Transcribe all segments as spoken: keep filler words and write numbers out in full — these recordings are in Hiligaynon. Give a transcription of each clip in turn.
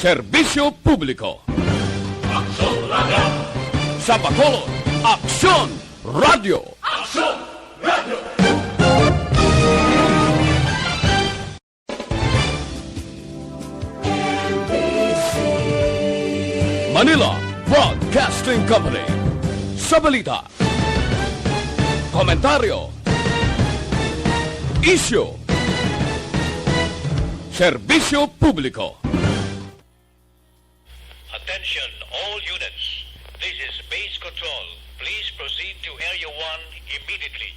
Serbisyo Publiko. Aksyon Radio. Sa Bacolod, Aksyon Radio. Aksyon Radio. Manila Broadcasting Company. Sa balita, komentaryo, isyu, serbisyo publiko. Attention, all units. This is Base Control. Please proceed to Area one immediately.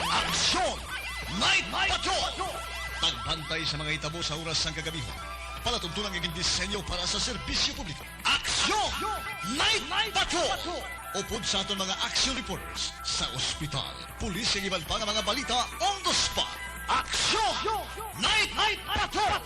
Aksyon! Night Patrol! Pagbantay sa mga hitabo sa oras sang kagabi. Palatuntunan nga gindisenyo para sa serbisyo publiko. Aksyon! Night Patrol! Upod sa aton mga action reporters sa ospital, pulis, kag iban pa nga mga balita on the spot. Aksyon! Night, Night Patrol!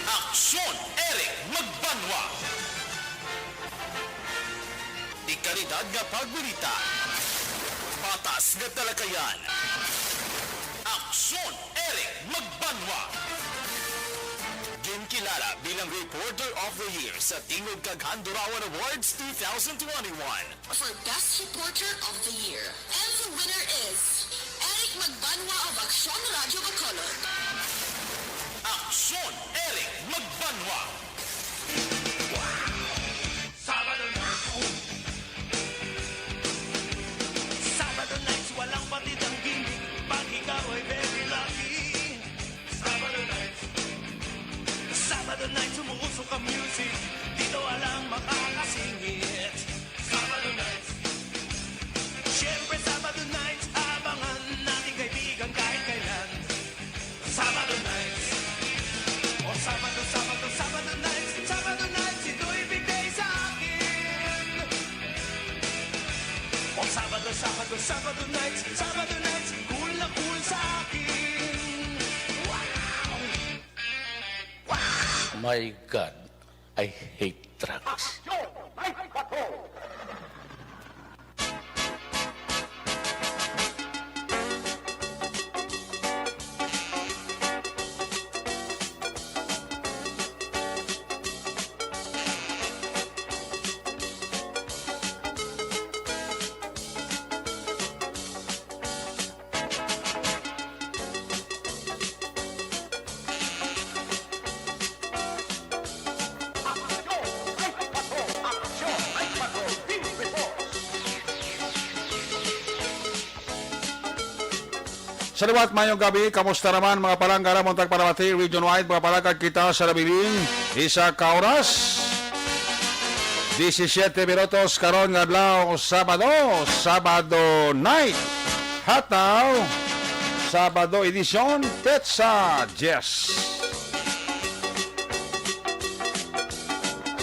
Aksyon, Eric Magbanwa. Dekalidad nga pagbalita. Patas nga talakayan. Aksyon, Eric Magbanwa. Ginkilala bilang Reporter of the Year sa Tingog kag Handurawan Awards two thousand twenty-one. For Best Reporter of the Year. And the winner is Eric Magbanwa of Aksyon Radio Bacolod. Aksyon, Eric Magbanwa. Sabado nights, oh. Sabado nights, walang batid ang gimmick. Pag ikaw ay very lucky. Sabado nights, Sabado nights, umuusok ang music. Dito walang makakasingit. Sabado nights. Siyempre, Sabado nights, abangan nating kaibigan kahit kailan. Sabado nights. O Sabado, Sabado, Sabado nights, Sabado nights, ito'y bigay sa akin. O Sabado, Sabado, Sabado nights, Sabado nights, cool na cool sa akin. Wow! Wow! My God, I hate drugs. Aksyon! Night Patrol! Sa liwat, mayong gabi. Kamusta naman, mga palangga namon tagparamati, region-wide, mga palangga kita sa nabilin? Isa ka oras, disisyete minutos karon nga adlaw, Sabado, Sabado night. Hataw, Sabado edisyon, petsa diyes.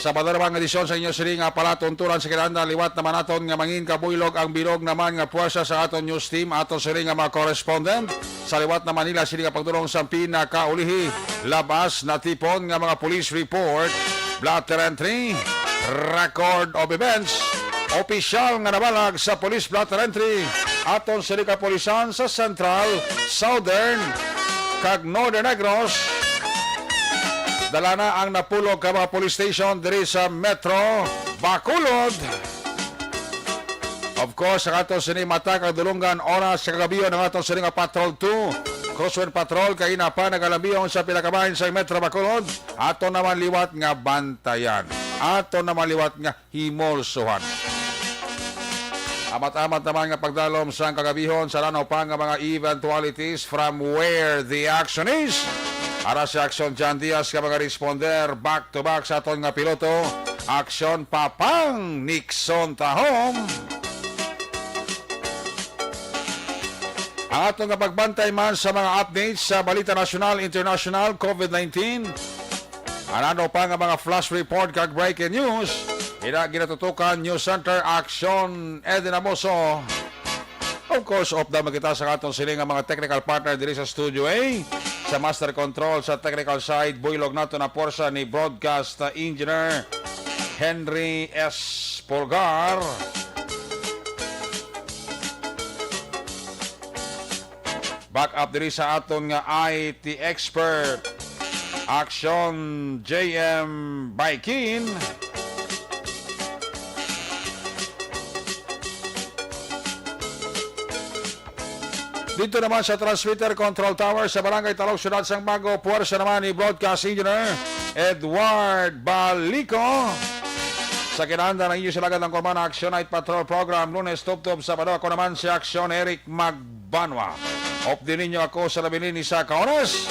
Sabado naman nga edisyon sa inyo sini nga palatuntunan sa kinahanglan. Liwat naman naton nga mangin kabuylog ang bilog naman nga puwersa sa aton news team, aton sini nga mga correspondent. Sa liwat na Manila, sini nga pagdulong sa pinakaulihi, labas natipon nga mga police report, blotter entry, record of events, opisyal nga nabalag sa police blotter entry, aton sini kapulisan sa Central, Southern, kag Northern Negros. Dala na ang napulo ka mga police station diri sa Metro Bacolod. Of course, ang aton sini mata kag dulungan oras sa kagabion ang aton sini nga Patrol two, Crosswind Patrol, kay ina pa nagalambion sa pila ka bahin sa Metro Bacolod. Ato naman liwat nga bantayan. Ato naman liwat nga himulsuhan. Amat-amat naman nga pagdalom sang kagabihon sa lanaw pa nga mga eventualities from where the action is. Ara si Action John Diaz ka mga responder back to back sa aton nga piloto. Aksyon, Papang Nixon Tahom. Ang aton nga pagbantay man sa mga updates sa balita nasyonal, international, covid nineteen, anano pa nga mga flash report kag breaking news, ina ginatutukan News Center Aksyon, Eden Amoso. Of course, update man kita sa aton sini nga mga technical partner diri sa Studio A. Sa master control, sa technical side, buylog nato na puwersa ni broadcast engineer Henry S. Pulgar. Back up diri sa aton nga I T expert, Action J M Baikin. Dito naman sa transmitter control tower sa Barangay Talog, Siyudad sang Bago, puwersa naman ni Broadcast Engineer Edward Balico. Sa kinahanglan ang inyo sila gatang kurman, Action Night Patrol Program, Lunes tubtob Sabado. Ako naman si Action Eric Magbanwa. Update ninyo ako sa labi ni sa kaoras.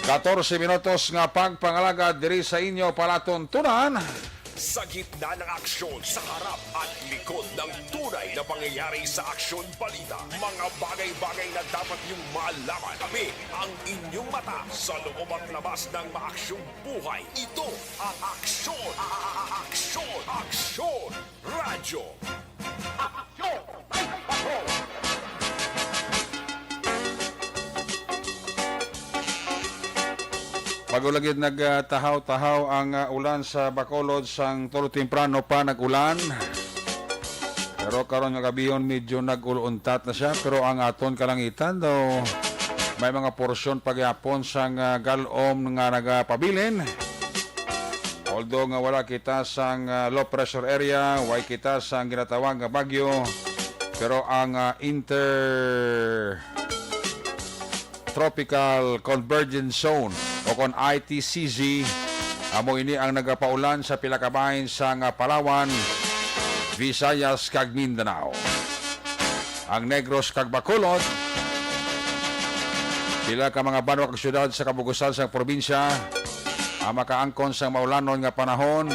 Katorse minutos nga pagpangalagad diri sa inyo palatuntunan. Sa gitna ng aksyon, sa harap at likod ng tunay na pangyayari sa Aksyon Balita, mga bagay-bagay na dapat niyong malaman. Kami ang inyong mata sa loob at labas ng maaksyong buhay. Ito ang Aksyon, a-, a-, a-, Aksyon, Aksyon Radyo. Bago lagi nagtahaw-tahaw ang, ah, ulan sa Bacolod, sang tulo temprano pa nag-ulan. Pero karon nga gabihon, medyo nag-uluntat na siya, pero ang aton kalangitan daw may mga porsyon pa gyapon sang, ah, gal-om nga nagapabilin. Although nga wala kita sang, ah, low pressure area, way kita sang ginatawag nga bagyo, pero ang, ah, inter Tropical Convergence Zone o kon I T C Z, amo ini ang nagapaulan sa pila ka bahin sang Palawan, Visayas, kag Mindanao. Ang Negros kag Bacolod, pila ka mga banwa kag syudad sa kabugusan sang probinsya ang makaangkon sang maulanon nga panahon.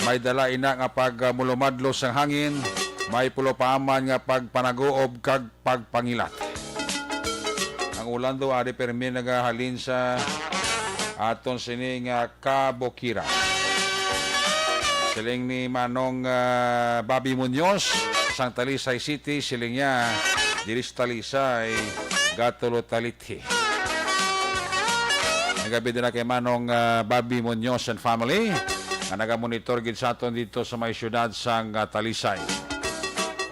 May dala ina nga pagmulumadlo sang hangin, may pulopaaman nga pagpanaguob kag pagpangilat. Ang ulan daw ari permi nagahalin sa aton sini nga kabukiran. Siling ni Manong, ah, Bobby Muñoz sang Talisay City, siling niya, diri sa Talisay, gatulo talithi. Nagabi din na kay Manong, ah, Bobby Muñoz and family nga nagamonitor gid sa aton dito sa may syudad sang, ah, Talisay.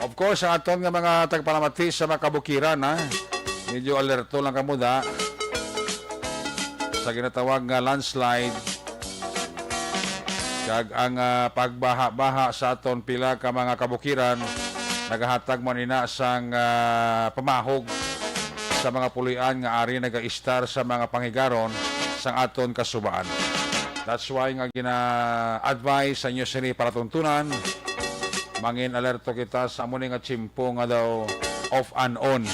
Of course, ang aton nga mga tagpalamati sa mga kabukiran, ha? Medyo alerto lang kamo da sa ginatawag nga landslide. Kag ang, ah, pagbaha-baha sa aton pila ka mga kabukiran nagahatag man ina sang, ah, pamahog sa mga puloy-an nga ari nagaistar sa mga panghigaron sang aton kasubaan. That's why nga gina-advise sa inyo sini palatuntunan, mangin alerto kita sa amo ni nga tiyempo nga daw off and on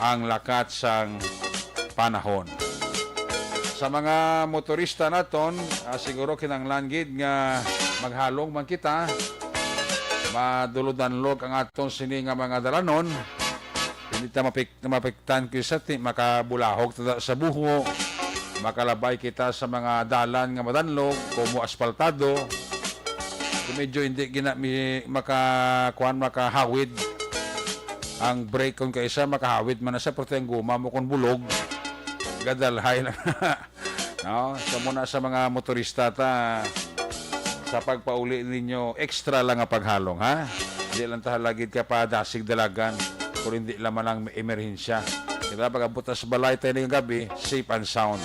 ang lakat sang panahon. Sa mga motorista naton, ah, siguro kinahanglan gid nga maghalong man kita, madulog-danlog ang aton sini nga mga dalanon. Hindi ta mapik-, mapiktan kita sa ti-, makabulahog ta sa buho, makalabay kita sa mga dalan nga madanlog, komo asfaltado. Kung medyo hindi gina-, mi-, maka-, kuwan, makahawid ang brake, kung kaisa makahawid man na siya, pero ang guma mo kung bulog, gadalhay lang. No? So, muna sa mga motorista ta, sa pagpauli ninyo, extra lang ang paghalong, ha? Di lang ta halagid ka pa dasig dalagan, kung hindi lang man ang emerhensya. Diba? Pag-abot sa balay tayo ngayong gabi, safe and sound.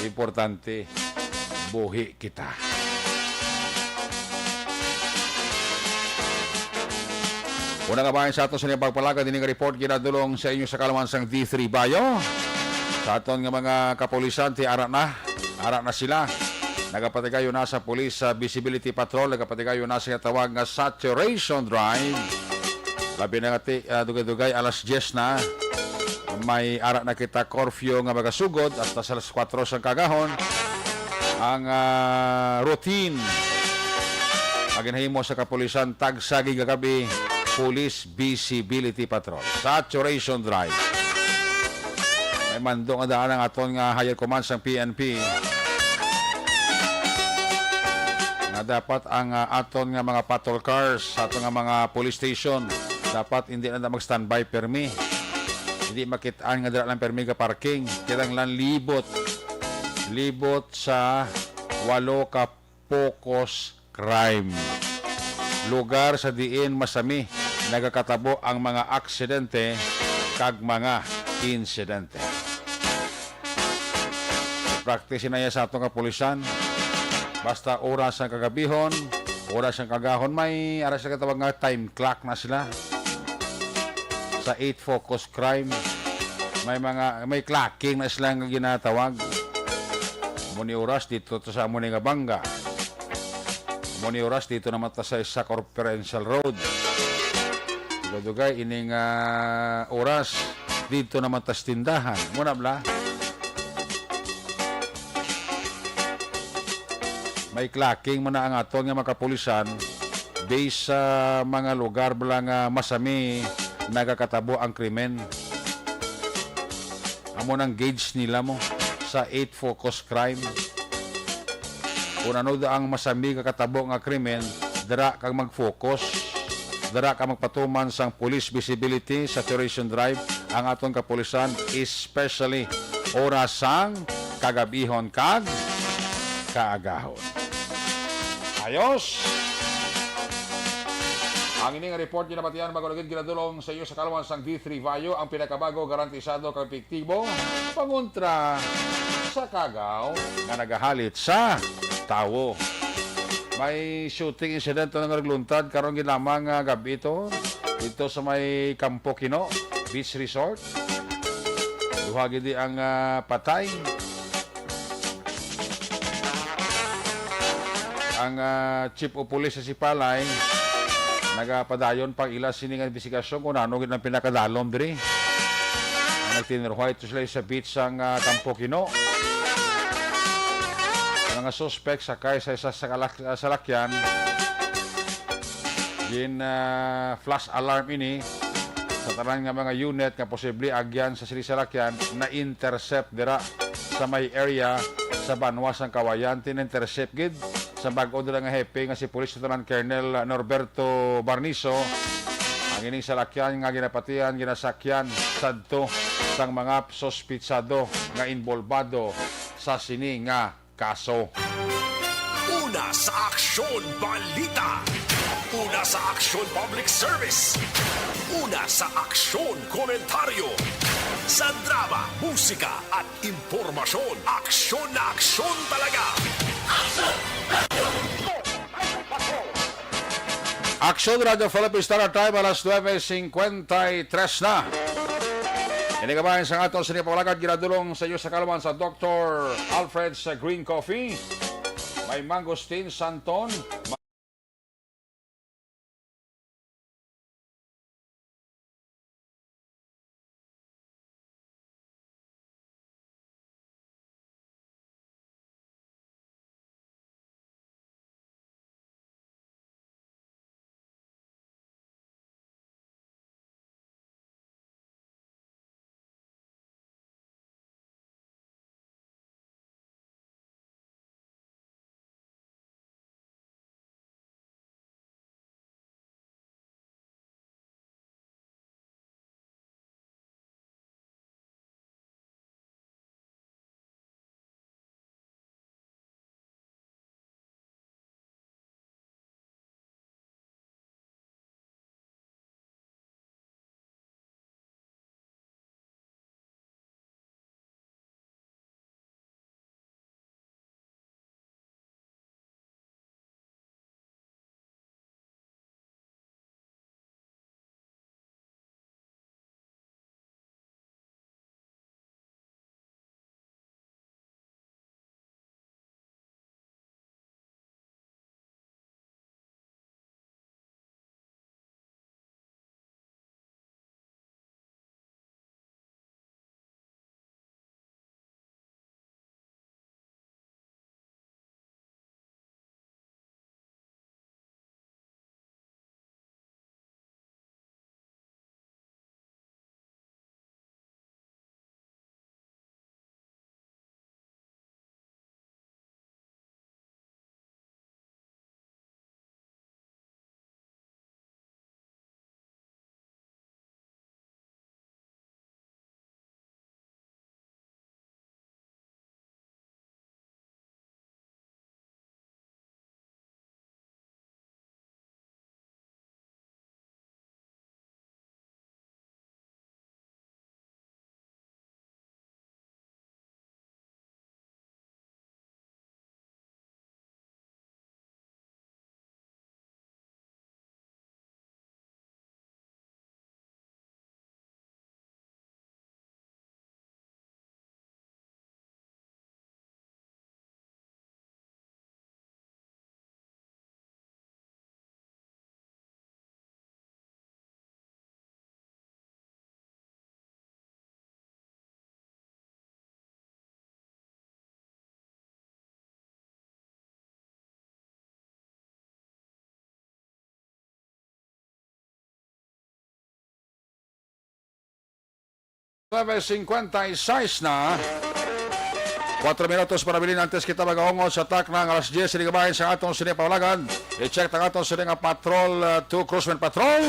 Importante, buhi kita. Una nga bahin sa ato sa inyong pagpalagad, ini nga report ginadulong sa inyo sa kalaman sang D three Bayo. Sa aton nga mga kapulisan, ti ara na, ara na sila. Nagapatigayon na sa police sa visibility patrol, nagapatigayon na sa tawag nga saturation drive. Labi na nga ti, ah, dugay-dugay, alas diyes na. May ara na kita curfew nga magasugod hasta sa alas kuwatro sang kagahon. ang, ah, routine nga ginahimo sa kapulisan tagsa gid ka gab-i, Police Visibility Patrol, Saturation Drive. May mando nga daan ang aton nga higher command sang P N P nga dapat ang, ah, aton nga mga patrol cars sa aton nga mga police station dapat hindi na mag-standby permi. Hindi makit-an nga dira lang permi ga parking. Kinahanglan libot. Libot sa walo ka focus crime. Lugar sa diin masami nagakatabo ang mga aksidente kag mga insidente. Practice na iya sa ato nga pulisan. Basta oras ang kagabihon, oras ang kagahon, may ara sila gatawag nga time clock na sila. Sa eight focus crime, may mga, may clocking na sila nga ginatawag. Amo ni oras dito to sa amo ni nga bangga. Amo ni oras dito naman ta sa isa Corferential Road. Dugay-dugay ining, ah, oras dito naman ta sa tindahan. Muna bla. May clocking mo na ang aton nga mga kapulisan based sa mga lugar bala nga masami nagakatabo ang krimen. Amo nang gauge nila mo sa eight focus crime. Kung ano da ang masami nga katabo nga krimen, dira kag mag-focus. Dira ka magpatuman sang police visibility, saturation drive, ang aton kapulisan, especially oras sang kagabihon kag kaagahon. Ayos! Ang ini nga report ginabatian bago lagi ginadulong sa iyo sa kalwan sang D three Vayo, ang pinakabago, garantisado kag epektibo pangontra sa kagaw nga nagahalit sa tawo. May shooting incident na nagluntad karon gid lamang nga gab-i to dito sa may Campo Kino Beach Resort. Duha gid ang, ah, patay. Ang, ah, Chief of Police sa Sipalay nagapadayon pang ila sini nga investigasyon kung ano gid ang pinakadalom diri. Nagtinruhay to sila sa beach sang, ah, Campo Kino. Ang mga suspect sakay sa isa sa kalak-, ah, salakyan. Gin, ah, flash alarm ini sa tanan nga mga unit nga posible agyan sa sini salakyan na-intercept dira sa may area sa banwa sang Kawayan. Tin-intercept gid sa bag-o dira nga hepe nga si Police Lieutenant Colonel Norberto Barnizo. Ang ining salakyan nga ginapatihan ginasakyan sadto sang mga suspitsado nga inbolbado sa sini nga kaso. Una sa Aksyon Balita. Una sa Aksyon Public Service. Una sa Aksyon Komentaryo. Sa drama, musika, at impormasyon, aksyon na aksyon talaga. Aksyon Radyo Philippine Standard Time, alas nuebe cincuenta y tres na. Ini kabahin sa ato sa paglakat ginadulong sa iyo sa kalman sa Doctor Alfred's Green Coffee. May mangosteen, santon, Nueve cincuenta y seis na. Kuwatro minutos para bilin antes kita magaungon sa takna nga alas diyes sini kabahin sa atong sini pawlagan. I-check ang atong sini nga patrol, uh, two Cruzman Patrol.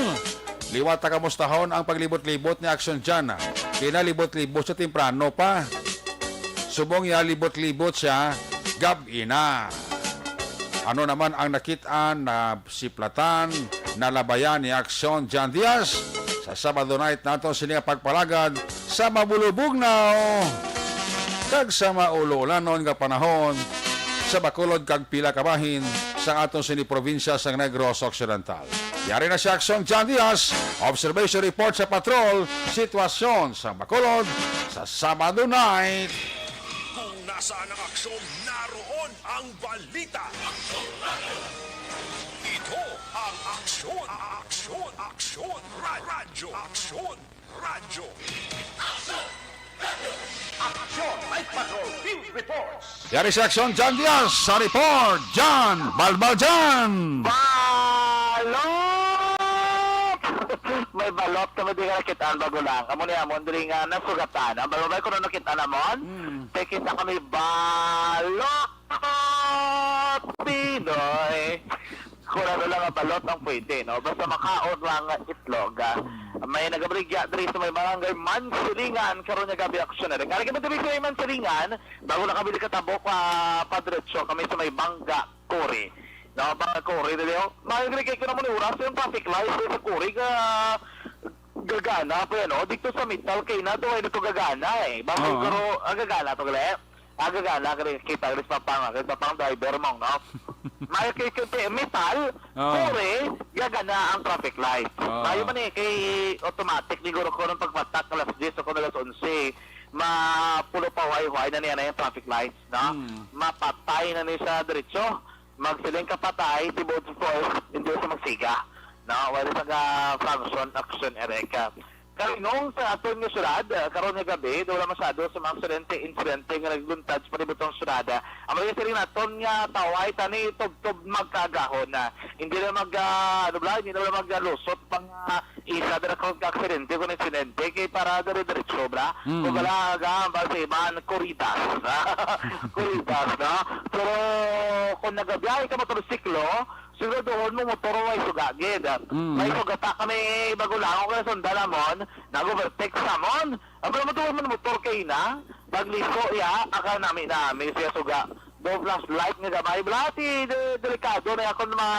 Liwat ta kamustahon ang paglibot-libot ni Action Jan. Kinalibot-libot sa temprano pa. Subong ya libot-libot siya, gab-i na. Ano naman ang nakit-an na siplatan, nalabayan ni Aksyon Jan Diaz. Sa Sabado night nato sini nga pagpalagad sa mabulubugnaw kag sa maulo-ulanon nga panahon sa Bacolod kag pila ka bahin sa aton sini probinsya sa Negros Occidental. Yari na si Aksyon Jan Diaz. Observation report sa patrol, sitwasyon sa Bacolod sa Sabado night. Kung nasaan ang aksyon, naroon ang balita. Ito ang Aksyon, Aksyon, Aksyon, Ra- Radyo, Aksyon, Radyo. Aksyon, Night Patrol, Field Reports. Yari si Aksyon, Jan Diaz, sa report. Jan, balbal Jan! Balot! May balot kami di ka nakitaan bago lang. Amo ni amon diri nga nasugatan. Ang balot ko na nakitaan amon, Hmm. Kay kita kami balot Pinoy. Kung ano lang nga balot ang pwede, no? Basta makaon lang nga itlog, ah. Hmm. May nagabaligya diri sa may barangay Mansilingan, karon nga gabi, aksyon na rin. Nga lagi mo diri sa may Mansilingan, bago na kami nakatabok, ah, padiretso kami sa may Bangga, Cory. No, Bangga, Cory, dili, oh. May nagligay ko naman yung oras, yung traffic light, eh, sa Cory, ga-, gagana pa yan, oh. Dito sa metal, kay na to, ay na to gagana, eh. Bangga, Oo. Pero, ah, gagana to, gali. Ah, gagana, gali, kita, gali sa Pampanga, gali sa Pampanga, driver mo, no? May kay, kay, kay metal, Oo. Cory, gagana ang traffic light. Oo. Mayo man, eh, kay automatic, siguro ko nung pagpatak, alas diyes o kung alas onse, mapulo pa huway-huway na niya na yung traffic lights, no? Hmm. Mapatay na ni sa diretso. Magsiling ka patay, tibuod sa force, hindi sa magsiga. No? Wala sa ka function, action, ereka. Karingong sa aton nga syudad, ah, karon nga gabi, daw wala masyado sa mga aksidente, insidente nga nagluntad sa palibot sang syudad. Ang mga siling naton nga tawhay tani tubtob magkaagahon na. Hindi na mag, ah, ano bala, hindi na wala maglusot pang, ah, isa dira karon ka aksidente kung insidente kay para dire-diretso bala. Mm. Kung wala ga ba sa iban, kuridas. Kuridas, no? Pero kung nagabiyahe ka motorsiklo, siguraduhon mo motor way suga gid. Mm. May suga ta kami bago lang ako kaya sundan namon, nag-overtake sa mon. Ang pala mo man motor kay na, pagliso ya, aka nami-nami siya suga. Do flashlight nga gamay. Bala, ti, de-, delikado na akong mga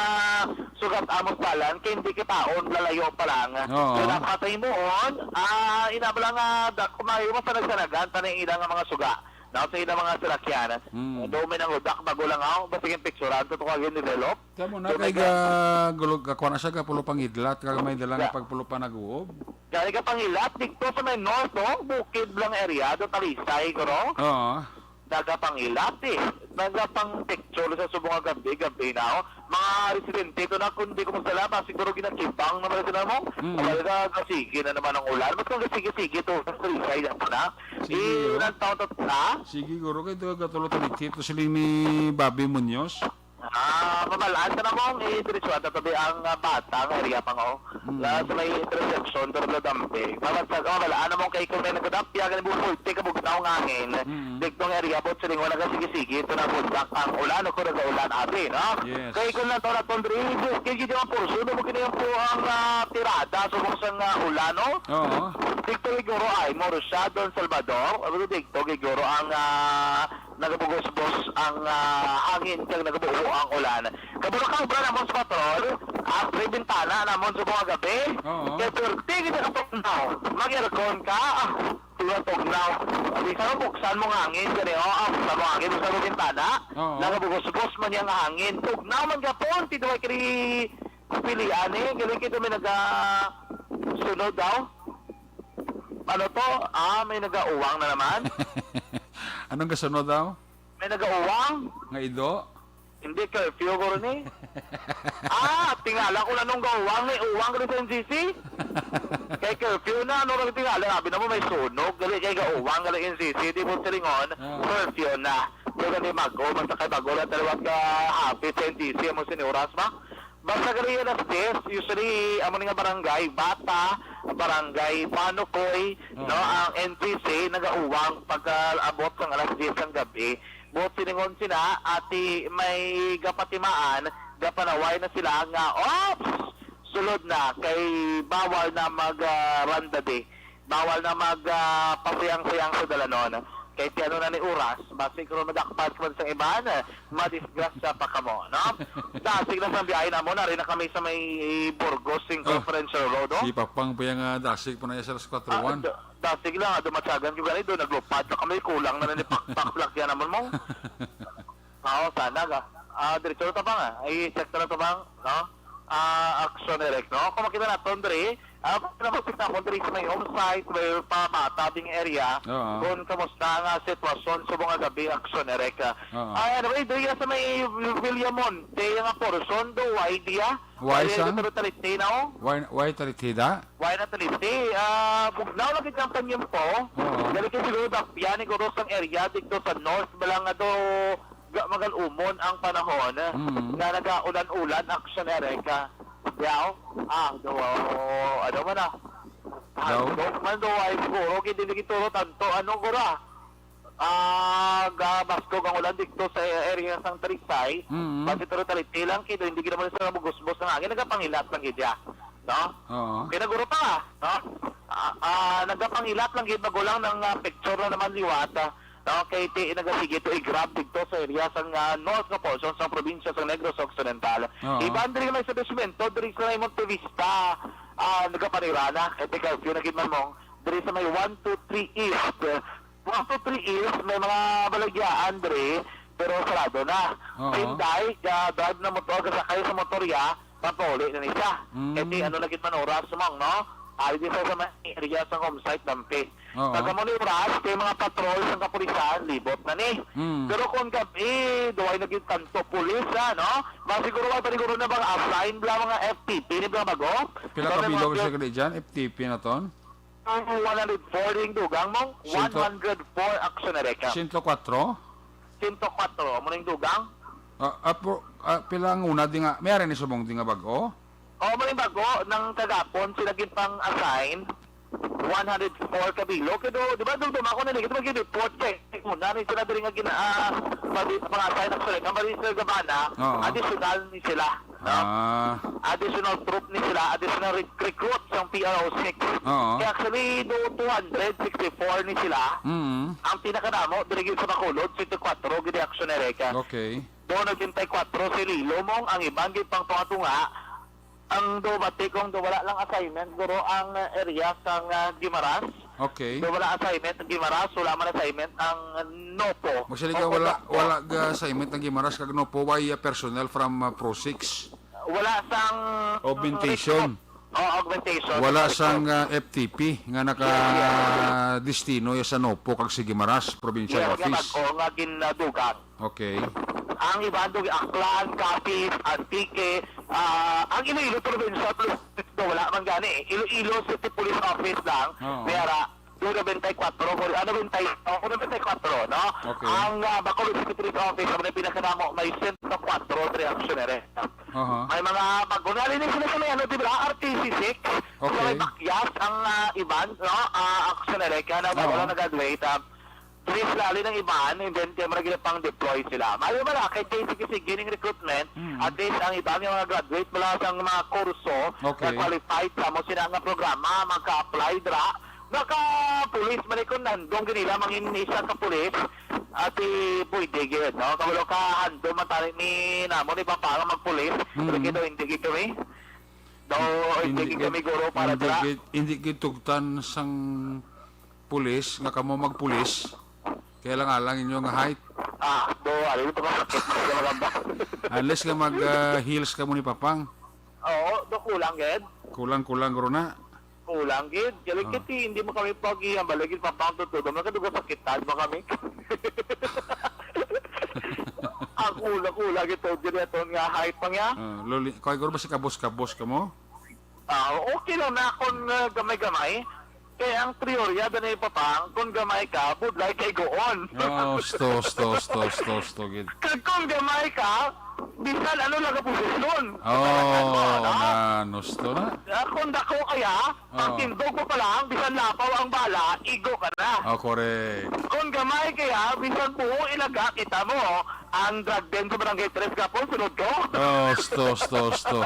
sugat amos dalan, kay hindi kitaon, lalayo pa lang. Oo. So, dapat ay muon, ah, ina ba lang, ah, da-, kumayo mo sa nagsanagan, tanay ilang nga mga suga. Na sa ilang mga salakyan. Mm. Do may nang udak, bago lang ako, basta yung picturean, to, to kagin develop. Kamo na So, kay may ga-, gulog, kakuha na siya, kapulo pangidlat, kag may dala nga Yeah. pagpulo pa nag-uob. Gani ka pangilat, dito sa may north, oh, Bukid lang area, do Talisay, guro. Oo. Nagapangilat eh. Nagapang picture sa subong nga gabi, gabi na, oh. Mga residente to na, kung di ko magsala, ba, siguro ginakibang naman sila mo. Mm. Wala na, sige na naman ang ulan. Ba't kung sige-sige to, sa Talisay na po na? Sige, Eh, oh. Ilang taon to na? Sige, guro, kay ito, katulo, talitito, siling ni Bobby Munoz. Ah, mamalaan ka na mong i-diretso at tatabi ang, ah, bata nga area pa nga, oh. Mm. La, sa may intersection, Dorlo Dampe. Mabagsak ka, mamalaan na mong kay kung may nagkadapya, ganun po, forty ka bugnaw nga hangin. Mm. Digtong area po, siling wala ka sige-sige, ito na buldak ang ulan, o kung nag-ulan, abi, no? Yes. Kay kung lang to na tong diri, kay gid yung portion, mo kini yung po ang, ah, tirada, subong sa nga ulan, no? Oo. Digtong iguro ay, Moro siya, Don Salvador, ano digtong iguro ang, ah, nagabugos-bos ang, ah, hangin kag nagabuho ang ulan. Kabalo ka, obra namon sa patrol, ah, pre bintana namon sa mga gabi. Oo. Kay perti kita katugnaw. Mag-aircon ka, ah, tuwa tugnaw. Di sa buksan mo nga hangin, gani, oh, ah, buksan mo hangin, buksan mo bintana. Oo. Nagabugos-bos man yang hangin. Tugnaw man gapon, tinuway kini pilian, eh. Galing kita may naga-, sunod daw. Ano to? Ah, may nagauwang na naman. Anong gasunod daw? May nagauwang? Nga ido? Hindi, curfew ko rin eh. Ah, tingala ko na nung gauwang, may uwang rin sa N C C. Kay curfew na, ano lang tingala, sabi na mo may sunog, gali kay gauwang, gali N C C, di mo silingon, Oo. Curfew na. Pero ni Mago, basta kay Mago lang, dalawat ka hapit sa N C C, mo siniuras ba? Basta gali alas diyes, usually, amo ni nga barangay, Bata, barangay Panukoy, Oo. no, ang N P C nagauwang pagkaabot sang alas diyes sang gabi. Buot silingon sina, ati may gapatimaan, gapanaway na sila nga, "Ops! Sulod na, kay bawal na mag, ah, randade. Bawal na mag, ah, pasiyang-siyang sa dalanon. Kay ti ano na ni oras, basi kung madakpan ka man sang iban, madisgrasya pa kamo," no? Dasig na sang biyahe namon, ari na kami sa may Burgos, sing Oh, Conferential Road, oh. Si Papang pa yung, ah, dasig pa na iya sa alas kwatro Ah, one. da-, dasig lang, ah, dumatsagan ko gani, do, naglupad na kami, kulang na na ni pakpak, lakyan namon mo. Oo, sana ga. Ah, diretso na tabang, ah. I-check na lang tabang, no? Ah, Action Direct, no? Kung makita naton diri, ah, kung makita naton diri sa may home site, may pamata ding area, Oo. kung kamusta nga sitwasyon sa mga gabi, Action Direct, ah. Oo. Ah, anyway, diri sa may Villamonte, nga portion, do, why diya? Why, Kaya sang? ito, Talitay na, oh. Why, why Talitay da? Why na Talitay? Ah, bugnaw lang gid ang panyempo. Oo. Dali kay siguro dapyan ni Gurus ang area dito sa north, bala nga do ga-, magal-umon ang panahon Mm. nga nagaulan-ulan, Action Direct. Yaw, ah, do, ano man, ah. Daw? Handog man do, ay siguro, kay dili gituro tanto, ano, gura? Ah, gabaskog ang ulan dito sa area sang Talisay. Mm. Basi pero Talisay lang, kay hindi gid naman sa mugusbos ng hangin, nagapangilat lang gid siya, no? Oo. Kay naguro pa, no? Ah, ah, nagapangilat lang gid, magulang ng, ah, picture na naman liwat, ah, no? Kay ti-, nagasige to i-grab dito sa area sang, ah, north nga portion sa probinsya sa Negros Occidental. Oo. Iban diri may establishmento, diri sa may Montevista, ah, nagapanirana, kay ti curfew na gid man mo, diri sa may one two three East, One two three East, may mga balagyaan diri, pero sarado na. Oo. Inday, ga-drive na motor, gasakay sa motorya, papauli na ni siya. Mm. Kay ti ano na gid man oras, mong, no? Ay, di sa, sa may area sa home site, nampi. Oo. Pag amo ni oras, kay mga patrol sa kapulisan, libot na ni. Mm. Pero kung gabi, duway na gid tanto pulis, ah, no? Masiguro, ay, paniguro na bang assign bla mga F T P ni bla bago? Pila So, ka may bilog mga siya gali dyan? F T P na ton? Ang one hundred four ning dugang mo, Siyento- one hundred four Action Direct. Siyento kwatro? Siyento kwatro, amo ning dugang. Ah, ah, pro-, ah, pila ang una di nga, may ari ni subong di nga bag-o? O, amo ning bago, nang kagapon, sila gid pang assign, one hundred four ka bilog. Kay do, di ba, do, do, ako na, di kita mag-report kay, una ni sila diri nga gina-, ah, pag-, pang assign, actually, ang Maricel Gabana, Oo. additional ni sila. No? Ah. Additional troop ni sila, additional rec-, recruit sang P R O six. Oo. Kaya actually, do two hundred sixty-four ni sila. Mm. Ang pinakadamo, diri gyud sa Bacolod, twenty-four gid Action Direct. Okay. Do nagtwenty-four si Lilo mong ang iban gid pang tunga-tunga. Ang do bati kung do wala lang assignment, guro ang area sang, ah, Guimaras. Okay. Do wala assignment ang Guimaras, wala man assignment ang Nopo. Magsali ka, Oo, wala, Nopo. wala ga assignment ang Guimaras kag Nopo, why, uh, personnel from, uh, Pro six? Wala sang Augmentation. Oh, augmentation. Wala Sa sang, uh, F T P nga Yes, yes. naka-destino ya sa Nopo kag sa Guimaras Provincial Yes, nga Office. bag-o nga ginadugang. Okay. Ang iban do, Aklan, Capiz, Antique, ah, ang Iloilo Provincial Police do, wala man gani. Iloilo City Police Office lang. Oo. May ara, do nobenta y kuwatro, kung ano, nobenta y, oh, nobenta y kuwatro, no? Okay. Ang, ah, Bacolod City Police Office, ang pinakadamo, may sento kwatro reaksyoner. Aha. May mga bago. Nalini sila sa may, ano, di ba? R T C six. Sa may Okay. Bakyas, ang, ah, iban, no? Ah, aksyoner, kaya na, Oo. wala na-graduate, ah, Please, lalo ng iban, and then, kaya marag pang deploy sila. Mayo ba na, kay J C K C gining recruitment, Mm. at least ang iban yung mga graduate mula sa mga kurso Okay. na qualified sa mo sila nga programa, maka-apply dra, maka-police man ikon nandong ganila, mangin isa ka police, at i-, pwede gid, no? Kabalo ka, handom man tani ni namo ni Papa nga mag-police, Mm. pero gid, hindi gid kami. Daw, hindi Hindi gid kami gid, guro para hindi dra. gid, hindi gid tugtan sang pulis, nga kamo magpulis, kaya lang alang inyo nga height. Ah, do, ano ito ba? Sakit na sila magamba. Unless nga mag, ah, heels ka mo ni Papang. Oo, do kulang, gid. Kulang-kulang, guro na. Kulang, gid. Galing Ah. kiti, hindi mo kami pag-iyan, balik, gid, Papang, tutudo. Magkaduga sakitan mo kami. Ang kulang-kulang ito, gid, ito nga height pa niya. Ah, luli, kaya guro ba si kabos-kabos ka mo? Ah, okay lang na kung, ah, gamay-gamay. Kay ang teorya ba ni Papang, kung gamay ka, budlay kay goon. Oh, sto, sto, sto, sto, sto, gid. Kag kung gamay ka, Bisan ano lang ang posisyon. Oh, Talaga, no? Na, gusto na. Ah, kung dako kaya, Oh. pagtindog mo pa lang, bisan lapaw ang bala, igo ka na. Oh, correct. Kung gamay kaya, bisan buho ilaga, kita mo, ang drug den sa Barangay Tres gapon, sunod ko. Oh, sto, sto, sto.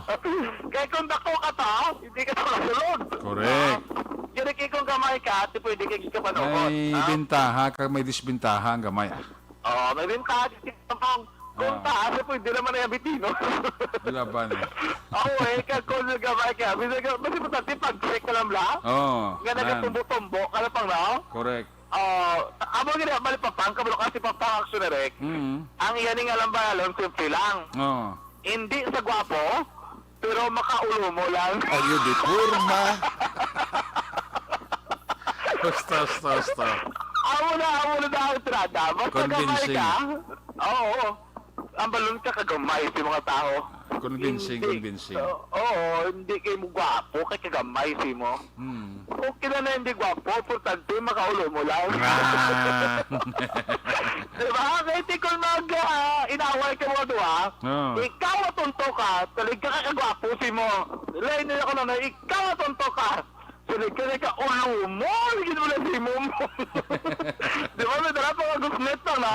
Kaya kung dako ka ta, hindi ka ta masulod. Correct. Ah, diri kay kung gamay ka, di pwede kay ka panuhot. May Ah. bintaha ka, may disbintaha ang gamay. Oo, may bintaha din kung, kung Ah. taas, eh, pwede naman na yung bitino. Laban, eh. Oo, eh, kag kung gamay ka, bisan ka, mas importante pag-check ka lang, bla? Oo, Nga man. nagatumbo-tumbo ka na pang, no? Correct. Oh, amo gid, bali, papang, kabalo kasi papang action direct. Mm. Ang iya ni nga lambayalon, simple lang. Oo. Hindi sa gwapo, pero makaulo mo lang. Ayo, di porma. Basta, basta, basta. Amo na, amo na ang entrada. Basta gamay Convincing. ka. Oo. Ang balon ka kagamay sa mga tao. Convincing, Hindi. convincing. Oo, oo, hindi kay mo gwapo, kay kagamay si mo. Hmm. Okay na na hindi gwapo, importante makaulo mo lang. Ah. Diba? Kay tikol mag, ah, inaway ka mga duha, Oo. ikaw atunto ka, talig ka kagwapo si mo. Lain nila ko na, ikaw atunto ka. Talig ka, ka ulo mo, ligid mo lang si mo. Di ba? May dala pa nga gusnet lang na.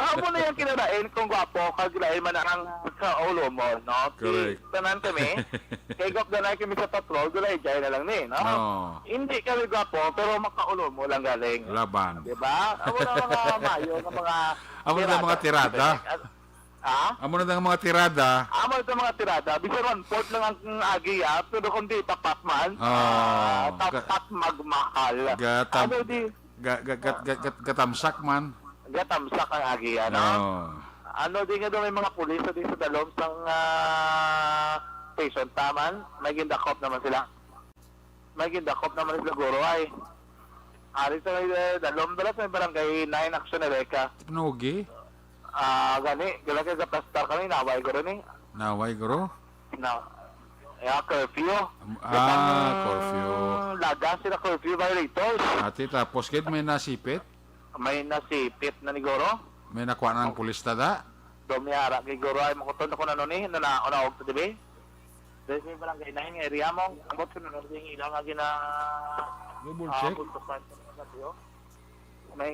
Amo na yung kinalain kung gwapo, kag lain man ang kaulo mo, no? Correct. Tanan kami. Kay gop na kami sa patrol, gulay jay na lang ni, no? Oo. Hindi kami gwapo, pero makaulo mo lang galing. Laban. Di ba? Amo na mga mayo nga mga Amo na mga tirada. At, ha? Amo na nga mga tirada. Amo na mga tirada. Bisan one fourth lang ang agi, ah, pero kung di tapat man, Oo. ah, tapat Ga-, magmahal. gatam-, Ano di? ga-, ga-, ga-, ga-, ga-, gatamsak man. Gatamsak ang agi, ano? Oo. Ano di nga daw may mga pulis sa di sa dalom sang, ah, station taman? May gindakop naman sila. May gindakop naman sila, guro, ay. Ari sa may, eh, dalom dala sa may barangay nine action na reka. Pinogi? Ah, gani, gala kay gaplastar kami, naway, guro, ni. Naway, guro? Na, ya, curfew. Um, Gatang ah, curfew. Lagas sila curfew violators. Ati, tapos, kid, may nasipit? May nasipit na ni guro. May nakuha na ang pulis, tada? Domiara kay guro ay makuton ako na nun eh, na na, naog sa dibi. Dahil sa barangay na yung area mo, ambot ko na nun yung ilang nga gina-, Double ah, check. Buntukan sa mga sabi, oh. May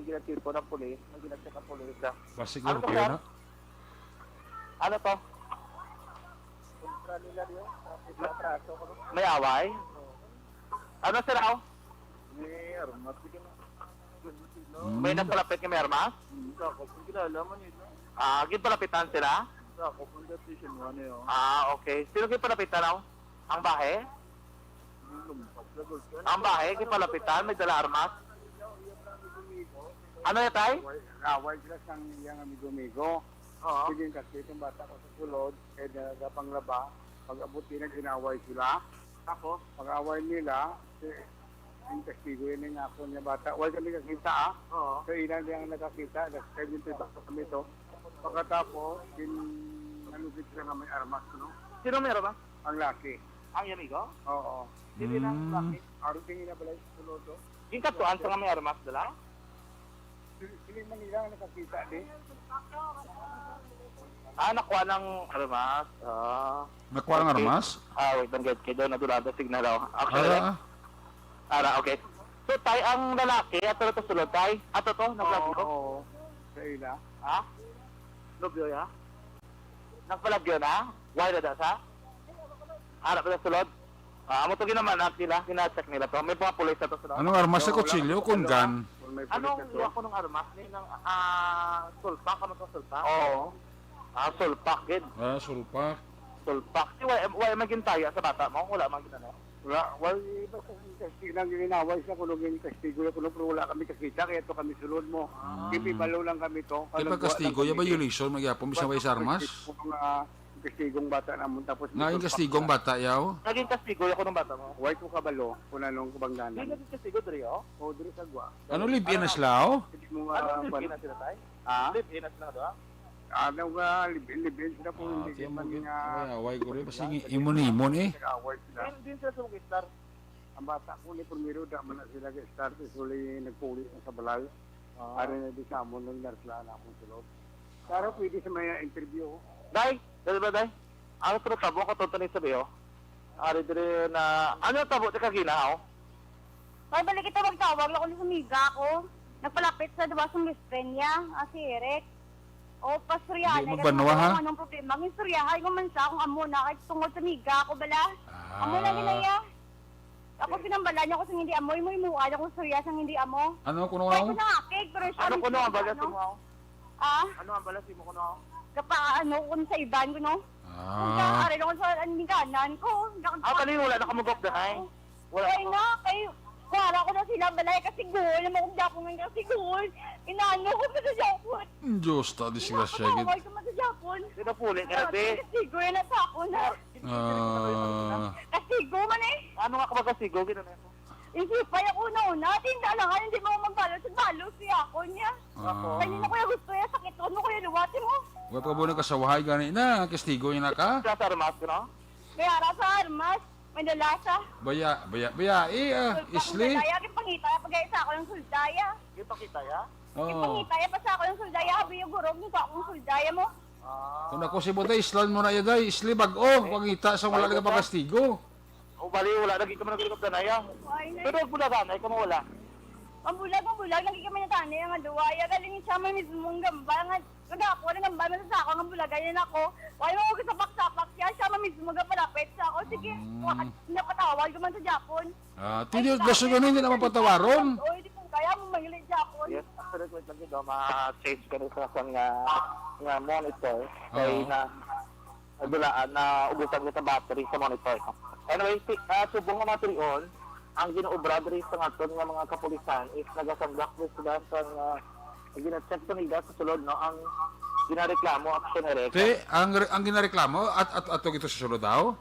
ginatipon ng pulis, may ginacheck ang pulis, ah. Basig Ano to, curfew sir? na. Ano to? Kontra nila yun. May away? Ano, sir, aw? May armas, sige na. Hmm. May nagpalapit nga may armas? Hmm, sa ako, kung kilala mo nila. Ah, ginpalapitan sila? Sa ako, kung decision mo, ano yun? Ah, okay. Sino ginpalapitan, aw? Ang bahe? Lumpas, lagot ka. Ang bahe, ginpalapitan, may dala armas? Ano yan, tay? Away, away sila sang iyang amigo-amigo. Oo. Sige, kasi itong bata ko sa sulod, kaya nagapanglaba, pag-abot din, nag-inaway sila. Tapos? Pag-away nila, si, yung testigo yun yung ako niya bata. Wala kami kakita, ah. Oo. So, ina niya ang nakakita, nag-, kaya yung bata kami to. Pagkatapos, din, nalugit sila nga may armas, no? Sino may armas? Ang laki. Ang iyang amigo? Oo. Dili na ang Hmm. laki. Aron tingin na balay sa sulod, oh. Yung katuan sa nga may armas dala? Dili, dili man nila nakakita, di. Ah, nakuha ng armas. Ah. Nakuha ng Okay. armas? Ah, wait, ang gate kay doon, nadulado signal, oh. Actually, Ara, ah. Ara, okay. So, tay, ang lalaki, ato na to sulod, tay? Ato to, nag-vlog Oo, to? Oo. Sa ila. Ha? Nobyo, ya? Nagpalagyo na? Why na da sa? Ara pa na sulod? Ah, amo to ginaman, ah, sila, gina-check nila to. May mga pulis na to sulod. Anong armas sa Wala, kutsilyo wala, kung wala. gun? Kung may pulis Anong na to. Iya ko ng armas? Ni, ng, ah, sulpak? Ano to, sulpak? Oo. Ah, sulpak, gid. Ah, sulpak. Sulpak. Di, wala, wala man gintaya sa bata mo? Wala man ginano? Wala, wala, basta kasi lang gininaway siya, kuno ginkastigo niya, kuno, pero wala kami kakita, kaya to kami sulod mo. Ah. Gipibalo lang kami to. Kay Ano, pag kastigo, buwan lang ya kami. violation, magyapon, bisan Basta way sa armas? Mga kastigong bata namon, tapos Nga may yung kastigong sulpak bata, yaw? Naging kastigo ako ng bata mo. Why ko kabalo, kung anong kabangdanan? Hindi naging kastigo, diri, oh. O, diri sa gwa. Ano, live-in na Ano? sila, oh? Hindi mo Ano, nga, live-in kwan. na sila, tay? Ha? Live-in na sila, doon? Ano nga, live-in, live-in sila po, Ah, hindi tiyan mo, man gid. nga Ay, away ko rin. Basta Hindi, imon-imon, eh. nag-away sila. Din, din sila sa mga star. Ang bata ko ni primero, da man na sila ga-start, is uli nagpuli na sa balay. Ah. Ari na di sa amon, nagdarsla na akong sulod. Para pwede sa may interview. Day, dali ba, day? Ano sa tabo ko, tonto ni sabi, oh? Ari dire na, ano ang tabo, teka, ginaw? Ay, balik kita magtawag lang ako sa amiga ko. Nagpalapit sa diwa sa best friend niya, ah, si Eric. O, pastoryahan Di na magbanwa, ka ha? Anong problema? Ang istoryahan ko man sa akong amo na, kay tungod sa amiga ko bala. Amo na Ah. ginaya. Ako, pinambalan niya ko sa hindi amo, imo-imuan ako sa iya sa hindi amo. Ano kuno Kaya ako? Ko nangakig, pero siya Ano mismo kuno ang balas ano? Mo? Ah? Ano ang balas mo kuno? Kapa, ano, kung sa iban ko, no? Ah. Kung sa aray lang sa aniganan ko. Ah, kani wala na ka mag-off the night? Wala Kaya pa. Nga, kay, kuwara ko na sila, balay kasi gol, na maugda ko nga kasi gol. Inaano ko pa sa Japon. Diyos, ta disgrasya, gid. Ako pa sa Japon. Sino puli ka na, be? Kasi gol na sa ako na. Ah. Kastigo man eh. Ano nga ka ba kastigo? Ginanay mo? Isipay ako na una. Tinda lang nga, hindi mo magbalo sa balo siya ako niya. Ah. Kanya na kuya gusto niya, sakit ko, ano kuya luwati mo? Wa pa ba nagkasawahay gani na? Kastigo niya na ka? Sa, sa armas, no? May ara sa armas, may dalasa. Baya, baya, baya, eh, ah, Isli. Kaya, kipangita, pag sa ako ng suldaya. Kipakita, ya? Oo. Kipangita, ya, pa sa ako ng suldaya, habi yung gurog, yung akong suldaya mo. Ah. Kung ako si Buday, islan mo na iya, day. Isli, bag-o. Pangita sa wala Ay, nagapakastigo. O, bali, wala lagi ka man naglikop na, ya. Ay, nay. Pero ang bulagan, ay, kamo wala. Ang bulag, ang bulag, lagi kami natani, ang aduwa. Ya, galing siya, may mismo ang gamba, nga, nagako, ang gamba, nasa sako, ang bulagan niya ako. Wala mo ko sapak-sapak siya, siya, may mismo gapalapit sa ako. Sige, Mm. wa-, napatawag ko man sa Japon. Ah, ti, Ay, di, gusto grabe, ko na, hindi naman ang patawaron. Oy, di ko kaya mo mangilid sa ako. Yes, actually, wait lang yun, ma-change ka rin sa akong nga, nga monitor. Kay Oo. Na, nadulaan, na ubusan ko sa battery sa monitor. Anyway, si, ah, subong nga materion, ang ginaobra diri sa aton nga mga kapulisan is nagasandak diri sila sa, ah, gina-check sa nila sa sulod, no, ang ginareklamo, action arrest. Ti, ang re-, ang ginareklamo, at, at, ato ito sa sulod daw?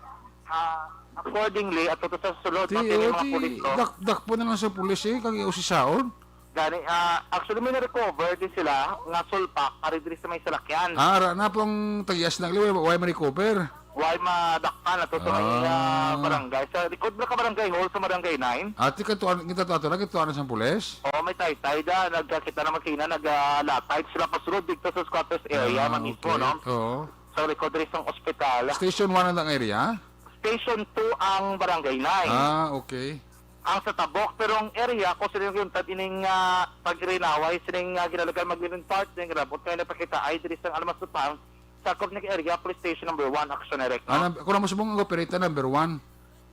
Ah, accordingly, ato to sa sulod, Ti, no, kini oh, mga ti, pulis, no? Dak-, dakpo na lang sa pulis, eh, kag iusisaon. Gani, ah, actually, may na-recover din sila nga sulpak, ari diri sa may salakyan. Ah, ara na pong tagias na, way, way ma-recover. Way madakpan ato sa may, ah, Ah. Barangay. Sa likod na ka Barangay Hall, sa Barangay nine. Ati ka tuan, kita to, ato na, kita tuan sa pulis? Oo, may taytay da. Nagkakita naman sina, nag, ah, latay sila pasulod dito sa squatters area, Ah, man mismo, okay. No? Oo. Sa likod rin sa ospital. Station one ang area? Station two ang Barangay nine. Ah, okay. Ang sa Tabok, pero ang area ko, sila yung tad ining, ah, pag-irinaway, sining, ah, ginalagan maglilin part, din grabot, kaya napakita ay diri sa Almasutan, sakop ni area, police station number one, action direct, Ah, no? Nab-, kung naman subong ang operator number one.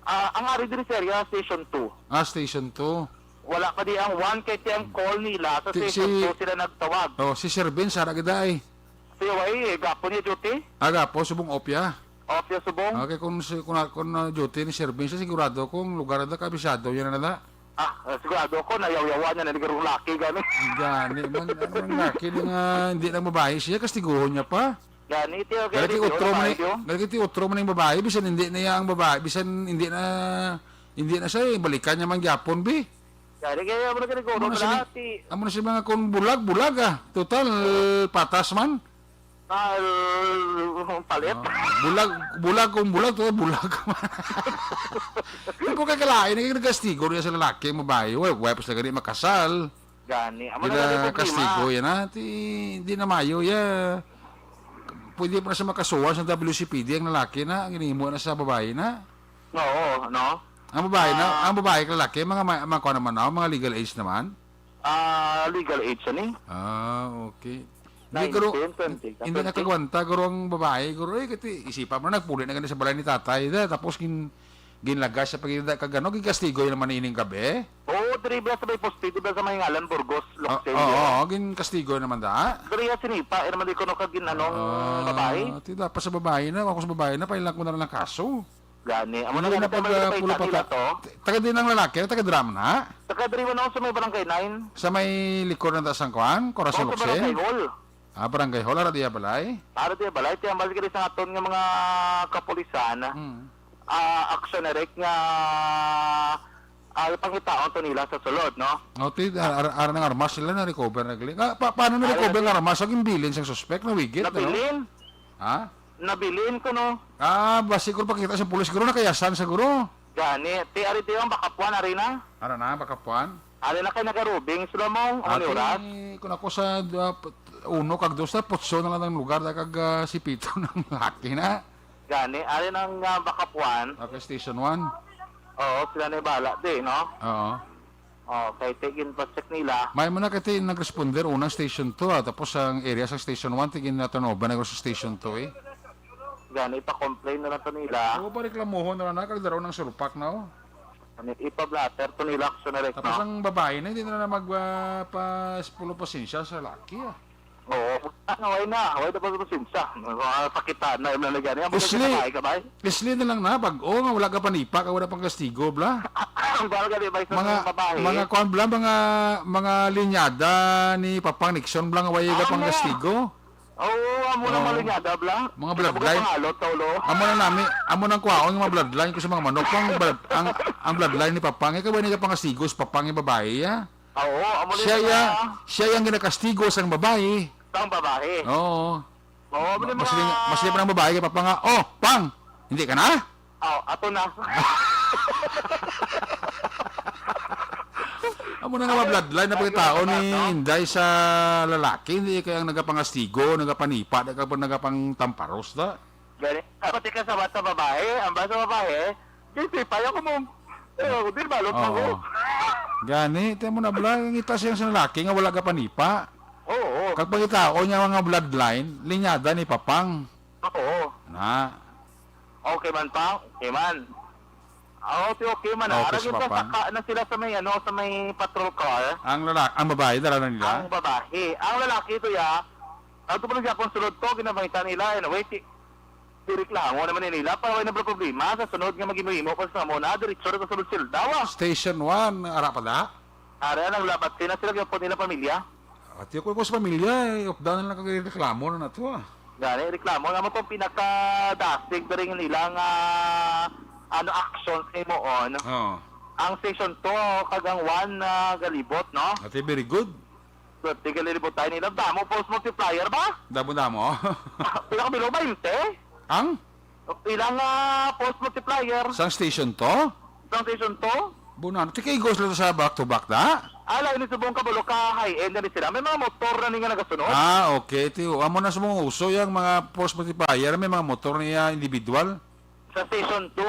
Ah, ang ari diri sa area, station two. Ah, station two. Wala pa di ang one, kay ti ang call nila sa Ti-, station si two sila nagtawag. Oh, si Sir Vince, ara gid ay. Si Y A, eh, gapo niya duty? Ah, gapo, subong opya. Opya subong? Okay, kung si, kung, kung, ah, duty ni Sir Vince, sigurado kung lugar na kabisado, yan na na. Ah, eh, sigurado ko, nayaw-yawan niya na ni karong laki, gani. Gani man, ano man laki, nga hindi lang babae siya, kastiguhon niya pa. Gani, ti, okay, Gani ti, di, utro ano man ba ni, yun? Gani ti utro man yung babae, bisan hindi na iya ang babae, bisan hindi na, hindi na siya, eh, balikan niya man gyapon, bi. Gani, kaya mo na gani, Amo na si mga, ti. Amo na si mga kung bulag, bulag, ah. Total, patas man. Ah, palit. Ah, bulag, bulag kung bulag, to bulag. Di ko kay kalain, nagkastigo niya sa lalaki, ang babae. Way, way, pa sila gani makasal. Gani. Amo na gani problema. Kastigo yan, ha? Ti, di na mayo, ya. Pwede pa na siya makasuhan sa W C P D ang lalaki na, ang ginimo na sa babae na. Oo, no? Ang babae na, Ah. Ang babae kag lalaki, mga ma-, mga kuwan naman na, mga legal age naman? Ah, legal age, ani? Ah, okay. Hindi, guro, nineteen, twenty, hindi twenty. Nakagwanta, guro, ang babae, guro, eh, kati, isipan mo na, nagpuli na gani sa balay ni tatay, da, tapos gin-, ginlagas sa pagkita kag ano, ginkastigo yun naman ining gabi. Oo, diri ba sa may poste, di ba sa may ngalan, Burgos, Ah, Locsin, oo, di ba? Oo, ginkastigo naman da. Diri ya sinipa, eh, naman di ko no kag gin-, anong Ah, babae? Ti, dapat sa babae na, ako sa babae na, pailang ko na lang kaso. Gani. Amo na Hindi gani na tayo pag, ah, makikita puro nila pata-, to. Taga din ang lalaki, taga dram na? Taga diri, ano, sa may Barangay nine. Sa may likod ng taas ng kuan? Corazon Locsin? Oh, sa Barangay Hall. Ah, Barangay Hall, ara diya balay? Ara diya balay, tiyan balik rin sa aton nga mga kapulisan. Hmm. Ah, action direct nga, ah, pangitaon to nila sa sulod, no? Oh, ti, ar-, ar-, ara nang armas sila na-recover na gali. Nga, pa-, paano na-recover nga armas? Ang bilin sang suspek, nawigit, ano? Nabilin? Ha? Nabilin ko, no? Ah, basi ko pakita sa pulis, guro, nakayasan sa guro. Gani, ti ari ti ang bakapuan, ari na. Ara na, bakapuan? Ari na kay nagarubing sila mo, ang Ati, oras. Kung ako sa, ah, p-, uno kag dos na, putso na lang ang lugar, da kag, ah, si Pito ng laki na. Gani, ari nang, ah, backup one. Okay, station one. Oo, sila na yung bahala di, no? Oo. Oh, kay tigin pa-check nila. May mo na kay ti-, nag-responder unang station two, ah, tapos ang area sa station one, tigin na turnover na sa station two, eh. Gani, ipa-complain na lang to nila. Oo, pa reklamuhon na lang na, kag daraw ng sulpak na, oh. Gani, ipa-blotter to nila, action na rin, Tapos no? Ang babae na, hindi na lang mag, ah, pa-, pulo pasensya sa laki, ah. Oo, ano, way na, way na pagpasensya. Mga sakitan na, yung mga gani. Ang Isli, mga kabay. Isli na lang na, bag-o nga wala ka panipa, ka wala pang kastigo, bla. Ang bal ka, di ba, isang Mga, babae? Mga kuwan, bla, mga, mga linyada ni Papang Nixon, bla, nga way ka Amo. Pang kastigo. Oo, amo na Oo. Mga linyada, bla. Mga bloodline. Pangalot sa ulo. Amo na nami, amo nang kwaon nga mga bloodline ko sa mga manok. Ang blood-, ang, ang bloodline ni Papang, ikaw ba ni ka pang kastigo sa Papang yung babae, ya? Oo, amo ni Siya mga ya, siya yung ginakastigo sang babae. Sang babae. Oo. Oo, amo ni Mas mga li-, mas libre ang babae kay Papa nga, "Oh, pang, hindi ka na?" Oh, ato na. Amo na nga mga bloodline na Ay, pagkatao ni no? Inday sa lalaki, hindi kaya ang nagapangastigo, nagapanipa, nagapang, nagapang tamparos, da? Gani. Pati ka sa bata babae, ang bata babae, kasi pa ako mo. Eh, di balot Oo. Ako. Gani, tiyan mo na bala, ngita siya sa lalaki nga wala ka panipa. Oo. Kag pagkitao niya mga bloodline, linyada ni Papang. Oo. Na. Okay man pa, okay man. Ah, okay, okay man. Ah, okay, Arang si yung Papang. Sasaka na sila sa may, ano, sa may patrol car. Ang lala-, ang babae, dala na nila? Ang babae. Ang lalaki ito, ya, ang ito pala siya, kung sulod to, ginamita nila, and wait, Di reklamo naman ni nila, para way na problema. Sa sunod nga maghimo-himo pa sa amo na, diretso na sa sulod silda, wa. Station one, ara pa da? Ara, nang labat sila, sila gyapon nila pamilya. Ati ko ko sa pamilya, eh, updan na lang kag reklamo na nato, ah. Gani, reklamo na mo tong pinakadasig diri nga nila nga, ano, action sa himuon. Oo. Ang station two kag ang one na galibot, no? Ati, very good. Swerte ka, lilibot tayo nila. Damo force multiplier ba? Damo-damo. Pila ka bilo? Baynte? Ang? Pila nga force multiplier? Sang station to? Sang station to? Bunan. Tikigos lang sa back to back na? Ala, ini subong ka, bulo ka, high end na ni sila. May mga motor na ni nga nagasunod. Ah, okay. Tiyo, amo na sa mga uso yung mga force multiplier. May mga motor niya individual. Sa station two,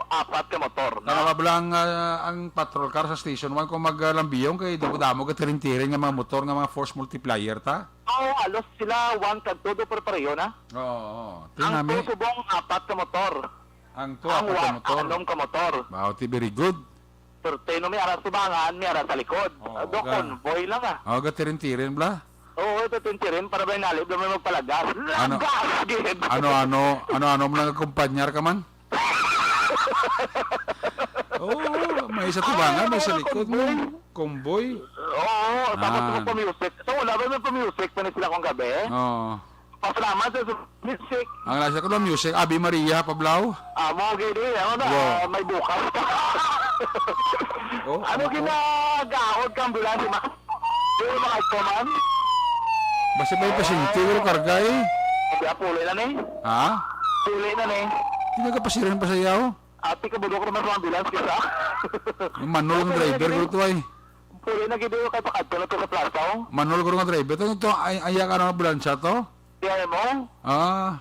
apat ka motor, no? Tama ba lang, ah, ang patrol car sa station one kung maglambiyong kay damo-damo ka tirin-tirin nga mga motor nga mga force multiplier ta? Oo, halos sila one kag todo pero pareho na. Oo, oo. Ang Tinami. Two subong, apat ka motor. Ang two, Ang apat ka wa-, motor. Anom ka motor. Wow, ti very good. Sorteno, may ara sa bangan, may ara sa likod. Oo, Do ga- convoy lang, ah. Oo, ga tirin-tirin, bla? Oo, ito, tirin-tirin, para may nalib lang may magpalagas. Ano, Lagas, gid! Ano, ano, ano, ano, mga kumpanyar ka man? Oo, may sa tubangan, may sa likod mo. Convoy. Convoy. Oo, tapos Ah. Magpa-music. So, wala ba may pa-music pa ni sila kung gabi? Oo. Pasalamat sa music. Ang lasa ko lang music, Ave Maria, Pablaw. Ah, mo gini, ano na, Wow. Ah, may bukas pa. Oh, Ano ano, ginagaod kang ambulansya, ma-, yung mga ito man? Basta may pasyente, pero karga eh. Hindi, ah, puli na ni. Ha? Puli na ni. Hindi ka pasiran pa sa yaw? Ate, kabudok naman sa ambulance kisa. Yung manol ang Puli na driver gini. Ko to ay. Puli na gini, kay pakadto na to sa plaza, oh. Manol ko nga driver. Ito, ito, ay, ay, ang ano, ambulansya to? Di ay mo? Ah.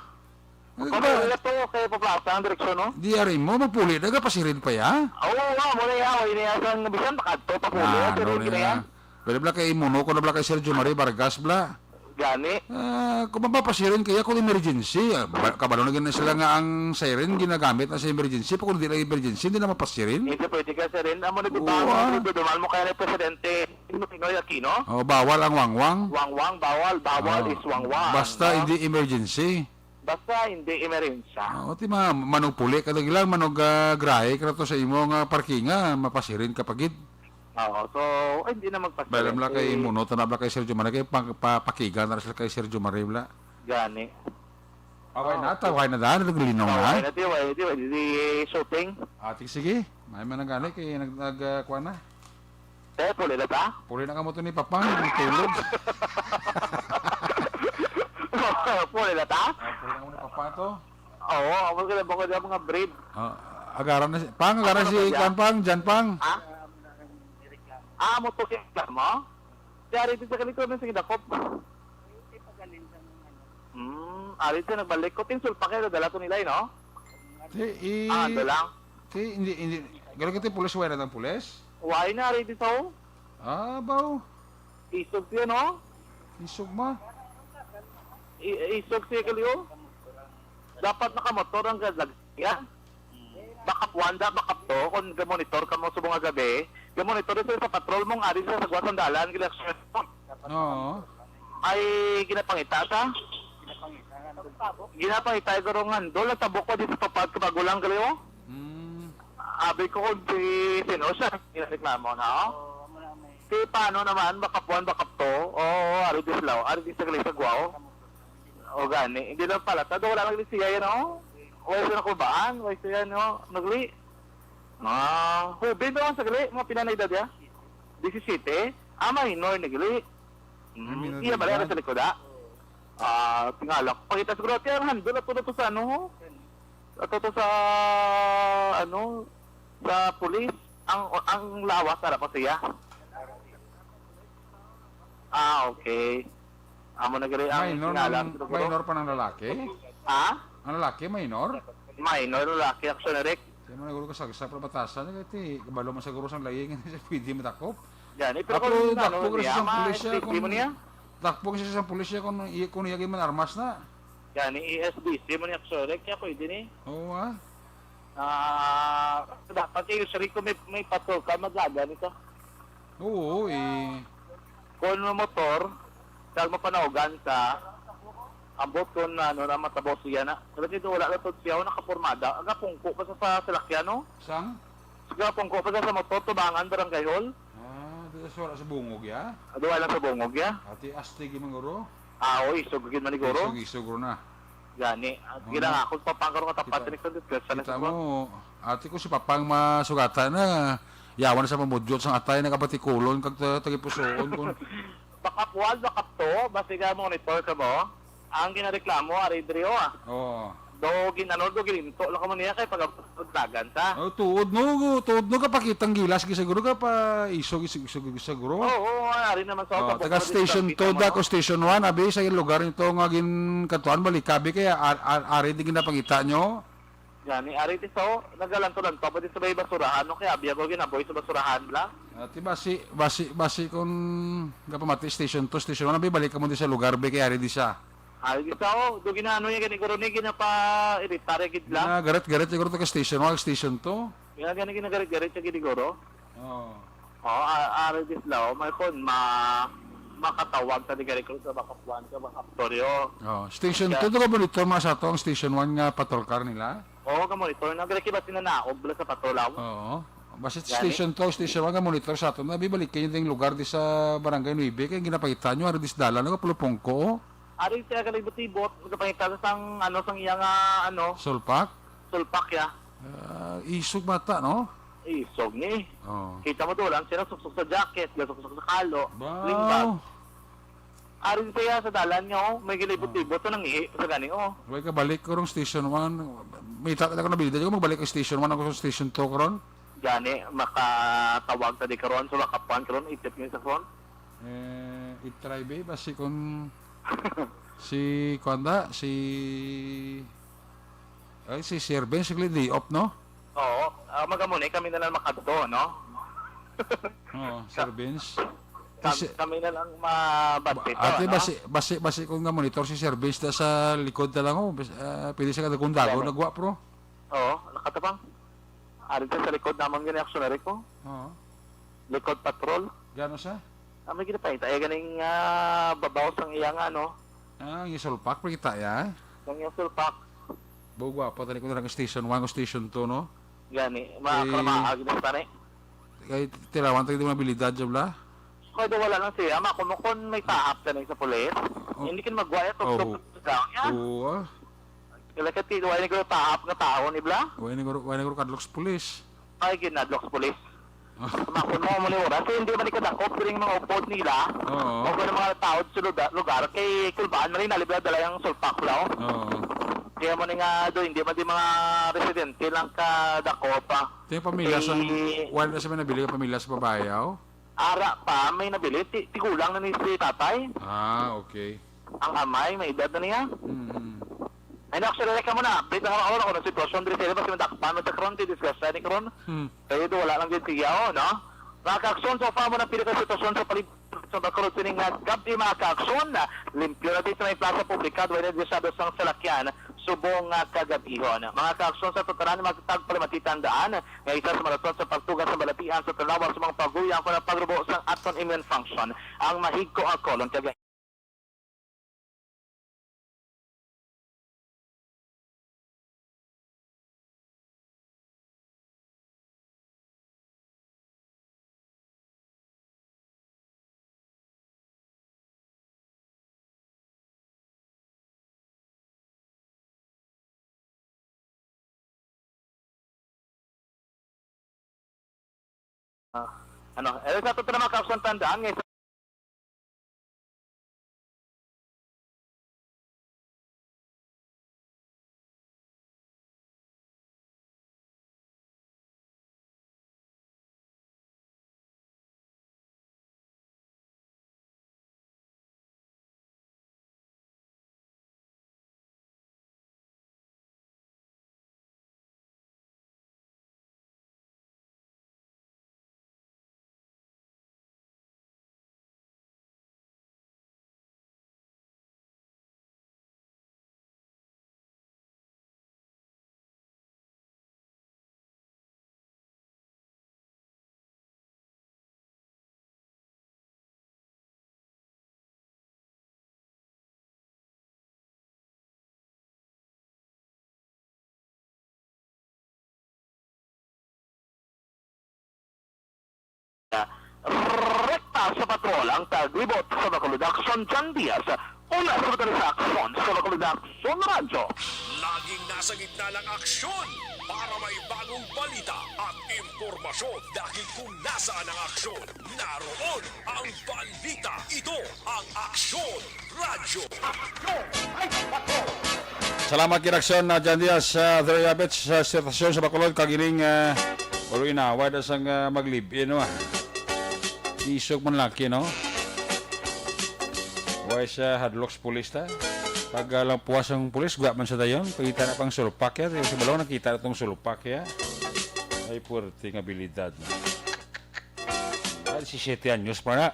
Ano Kung ba? Wala to, kay paplasa ang direksyon, no? Di ari mo, magpuli na ka, pasirin pa ya? Oo, nga, muna ya, o, iniyasan, bisan makadto, papuli, Ah, pero ano hindi na niya? Yan. Pwede bala kay Muno ko na bala kay Sergio Marie Vargas bala. Gani. Ah, kung mapapasirin kaya kung emergency, ah, ba-, kabalo na gina sila nga ang siren ginagamit na sa emergency, pa kung di na emergency, hindi na mapasirin. Hindi pwede ka siren. Amo na di ba Oo, ang ah. Duduman mo kaya ni Presidente Noy Aquino? Oh, bawal ang wangwang. Wangwang, bawal. Bawal Oh. Is wangwang, Basta no? Hindi emergency. Basta hindi emerensya. Oo, ti ma-, manog puli ka lang, manog, ah, grahe ka to sa imo nga parkinga, mapasirin ka pa gid. Oo, so, ay, hindi na magpasirin. Balam lang kay Eh, Muno, to na bala kay Sergio Marie, kay pa-, pa-, pakigan na sila kay Sergio Marie, bala. Gani. Okay na, okay na daan, naglinaw na. Okay na, di, di, di, di, shooting. Ah, sige, sige. May man gani, kay nag-, nag-, ah, kuha na. Eh, puli na ta? Puli na ka mo to ni Papa, tulog. Puli na ta? Ah, puli na ka mo ni Papa to. Oo, amo ka na ba ko dyan mga breed? Ah, agaran na si, pang, agaran si, kwan, pang, dyan, pang. Ha? Ah, mo to kaya mo? Yari din sa ganito na, sige, dakop. Ari siya nagbalik ko, tinsul pa kayo, dala to nila, eh, no? Ti, i-, Ah, ando lang. Ti, hindi, hindi. Garo ka ti pulis, wala na tang pulis? Why na, ari di sa, oh? Ah, baw. Isog siya, no? Isog ma. I-, isog siya, kaliyo. Dapat nakamotor ang galag-, yan. Backup one da, backup two, kung gamonitor ka mo subong nga gabi, gamonitor siya sa patrol mong ari sa sagwa sang dalan, gila siya. Oo. Ay, ginapangita sa? Ginapangita ay garo nga handol, nagtabok ko di sa papag ka magulang gali, oh. Mm. Abi ko kung si, sino siya, ginareklamo na, oh. Si paano naman, backup one, backup two, oo, ari di sila, oh. Ari di sa gali sa gwa, oh. O gani, hindi lang pala, tado wala lang siya yan, oh. Wala siya nakubaan, wala siya, no, nagli. Ah, hubin ba ang sagali? Mga pila na edad ya? Disisete? Ah, minor na gali. Mm, minor iya, na bali, edad. Sa likod, ah. Ah, tingala ko. Pakita siguro, tiyan, handle ato na to sa ano, ho? Ato to sa, ano, sa pulis. Ang, ang lawas, ara pa siya. Ah, okay. Amo na gali ang Minor tingala, ng, siguro. Minor pa ng lalaki? Ha? Ang lalaki, minor? Minor, lalaki, action, Rick. Di mo na guro kasagsa para batasan, eh, kay ti, kabalo man siguro sang layi nga siya pwede madakop. Yan, eh, pero Ato, kung ano, dakpo ka niya, sa isang ma-, pulis siya, S P P kung mo niya? Dakpo ka sa isang pulis siya kung, kung iya man armas na. Yan, eh, S B C mo niya, action, Rick, kaya pwede ni. Oo, ah. Ah, dapat, eh, usually kung may, may patrol ka, madlaga nito. Oo, eh. Kung motor, kag mapanaugan sa ambot kung ano na matabo siya na. Kasi dito wala na to siya, oh, nakapormada. Aga pungko pa sa, sa salakyan, no? Sang? Aga pungko pa sa, sa motor, Tubangan, Barangay Hall. Ah, dito sa wala sa bungog, ya? Ado, wala sa bungog, ya? Ati, astig yung mga guro. Ah, o, isog gid man ni guro. Isog, isog ro na. Gani, at Oo. Gila nga ako, papang karon nga tapat Kita, ni Kandit, kaya sana kita sa mo, ati ko si Papang masugatan na, yawan sa pamudyot sang atay, nagabatikulon, kag ta-, tagipusoon, kun Baka puwal, baka to, basta ka monitor ka mo. Ang ginareklamo, ari diri, oh, ah. Oo. Do, gin-, ano, do, gilinto lang ka mo niya kay pag-, pagdagan sa. Oh, tuod no, tuod no, kapakitang gilas, gisaguro ka pa, isog, isog, isog, gisaguro. Oo, oo, ari naman sa Oh, taga Station two da ko Station one, abi, sa lugar nito nga ginkatuan, balik kabi kay ar-, ar-, ari di ginapangita nyo. Gani, ari ti so, nagalanto-lanto pa di sa may basurahan, no? Kaya abi ako ginaboy sa basurahan lang. Ah, ti basi, basi, basi kung gapamati Station two, Station one, abi, balik ka mo di sa lugar, be, kay ari di sa. Ari di sa, oh, do ginaano niya, gani, guro ni, ginapa-, iritar, gid lang. Ginagarit-garit, siguro, taga Station one, Station two. Gina-, gani, ginagarit-garit siya, gid, guro. Oo. Oh, a-, ari di sila, oh, may kon, ma-, makatawag sa di gani ko sa baka kuwan ka, baka aktoryo. Oh, Station Kaya two, to ka monitor mga sa to ang Station one nga patrol car nila? Oo, ka monitor na. Gani kibat sila naog, bala sa patrol, ah. Oo. Basta Gani? Station two, Station one, ka monitor sa to. Nabibalik kayo ding lugar di sa Barangay Nuebe, kaya ginapakita nyo, ari di sa dalan, nagapulupong ko, oh. Ari siya galibot-ibot, nagapangita sa sang, ano, sang iya nga, ano, Sulpak? Sulpak, ya. Ah, isog bata, no? Isog ni. Oh. Kita mo to lang siya, suksok sa jacket, suksok sa kalo, Wow. Lingbag. Ari siya sa dalan nga, oh, may galibot-ibot, Oh. so nangihi sa gani, oh. Way ka balik ko rong Station one. May ta-, ako nabilidad ko, magbalik ang Station one, ako sa Station two karon. Gani, makatawag ta di karon, so makapuan karon, itip niya sa phone. Eh, i-try, be, basi kung si, kuwan da, si, ay, si Sir Ben, siguro day off, no? Oo, ah, magamuni kami na lang makadto, no? Oo, Sir Vince. Kam-, Kasi, kami na lang mabati ba-, to, ate, ano? Basi, basi, basi kung nga monitor si Sir Vince na sa likod na lang, oh, bas-, ah, pwede siya kadagong dago, Dami. nagwa, pro. Oo, nakatabang. Ari siya sa likod namon gani, action na ko. Oo. Likod patrol. Gano sa? Ah, may ginapahita. Ay, ganing, ah, babaw sang iya nga, no? Ah, ang isulpak, pakita ya. Ang isulpak. Bo, gwapo, tani ko na lang station one o station two, no? Gani, mga Eh, karamaag na sa tani. Kay tilawan tayo di mabilidad, jab la? Kaya daw wala lang siya. Makon mo kung may taap ka na sa pulis. Oh. Hindi ka magwaya, Oh. tuk-tuk lang yan. Oo, ah. Kaya ka ti-, wala ni ko taap nga tao, ni bla? Wala ni ko, wala ni ko kadlok sa pulis. Ay, ginadlok sa pulis. Ah. Makon mo, mo ni oras. Kaya hindi man ikadakop, diri nga mga upod nila. Oo. O kung mga tao sa luda-, lugar, kay kulbaan man rin, nalibla dala yung sulpak, bla, oh. Oo. Kaya mo ni nga, do, hindi man di mga residente lang kadakop, ah. Ito yung pamilya sa, Eh, wala na siya may nabili yung pamilya sa babae, oh? Ara pa, may nabili. Ti-, tigulang na ni si tatay. Ah, okay. Ang amay, may edad na niya. Mm. Ano, actually, like, amo na, update na ako, ano, kung ang sitwasyon diri sa ilabas, yung dakpan mo sa karon, di discuss ni karon. Hmm. Kaya ito, wala lang din siya, oh, no? Mga kaaksyon, so far mo na pili ka sitwasyon sa palibot sa Bacolod sining, ah, gabi, mga kaaksyon, na limpyo na din sa may plaza publika, wala na disado sang salakyan, subong nga kagabihon. Mga kaaksyon, sa totalan, magtagpalamati, tandaan nga isa sa mga rason sa pagtuga sa balatian sa tanawa sa mga pag-uwi ang pagrubo sang aton immune function, ang mahigko nga colon, kag Ah, ano, eh, sa totoo naman, Kap, sa tandaan, eh, Rekta sa patrol ang taglibot sa Bacolod Aksyon, John Diaz. Una sa Bacolod Aksyon, sa Bacolod Aksyon Radyo. Laging nasa gitna ng aksyon para may bagong balita at impormasyon, dahil kung nasaan ang aksyon, naroon ang balita. Ito ang Aksyon Radyo. Salamat gid, Aksyon, na John Diaz, sa Victoria Beach, sa stasyon sa Bacolod, kag ining, ah, ulo ina, wala sang, ah, mag-live-in, no, ah. Isog man laki, no? Wala siya hadlok sa pulis, ta? Pag, ah, lang puwas ang pulis, gwa man sa dayon. Pagkita na pang sulpak, ya. Sa balon, nakita na tong sulpak, ya. Ay, puwerte nga abilidad, no? Ah, disisiyete anyos pa na.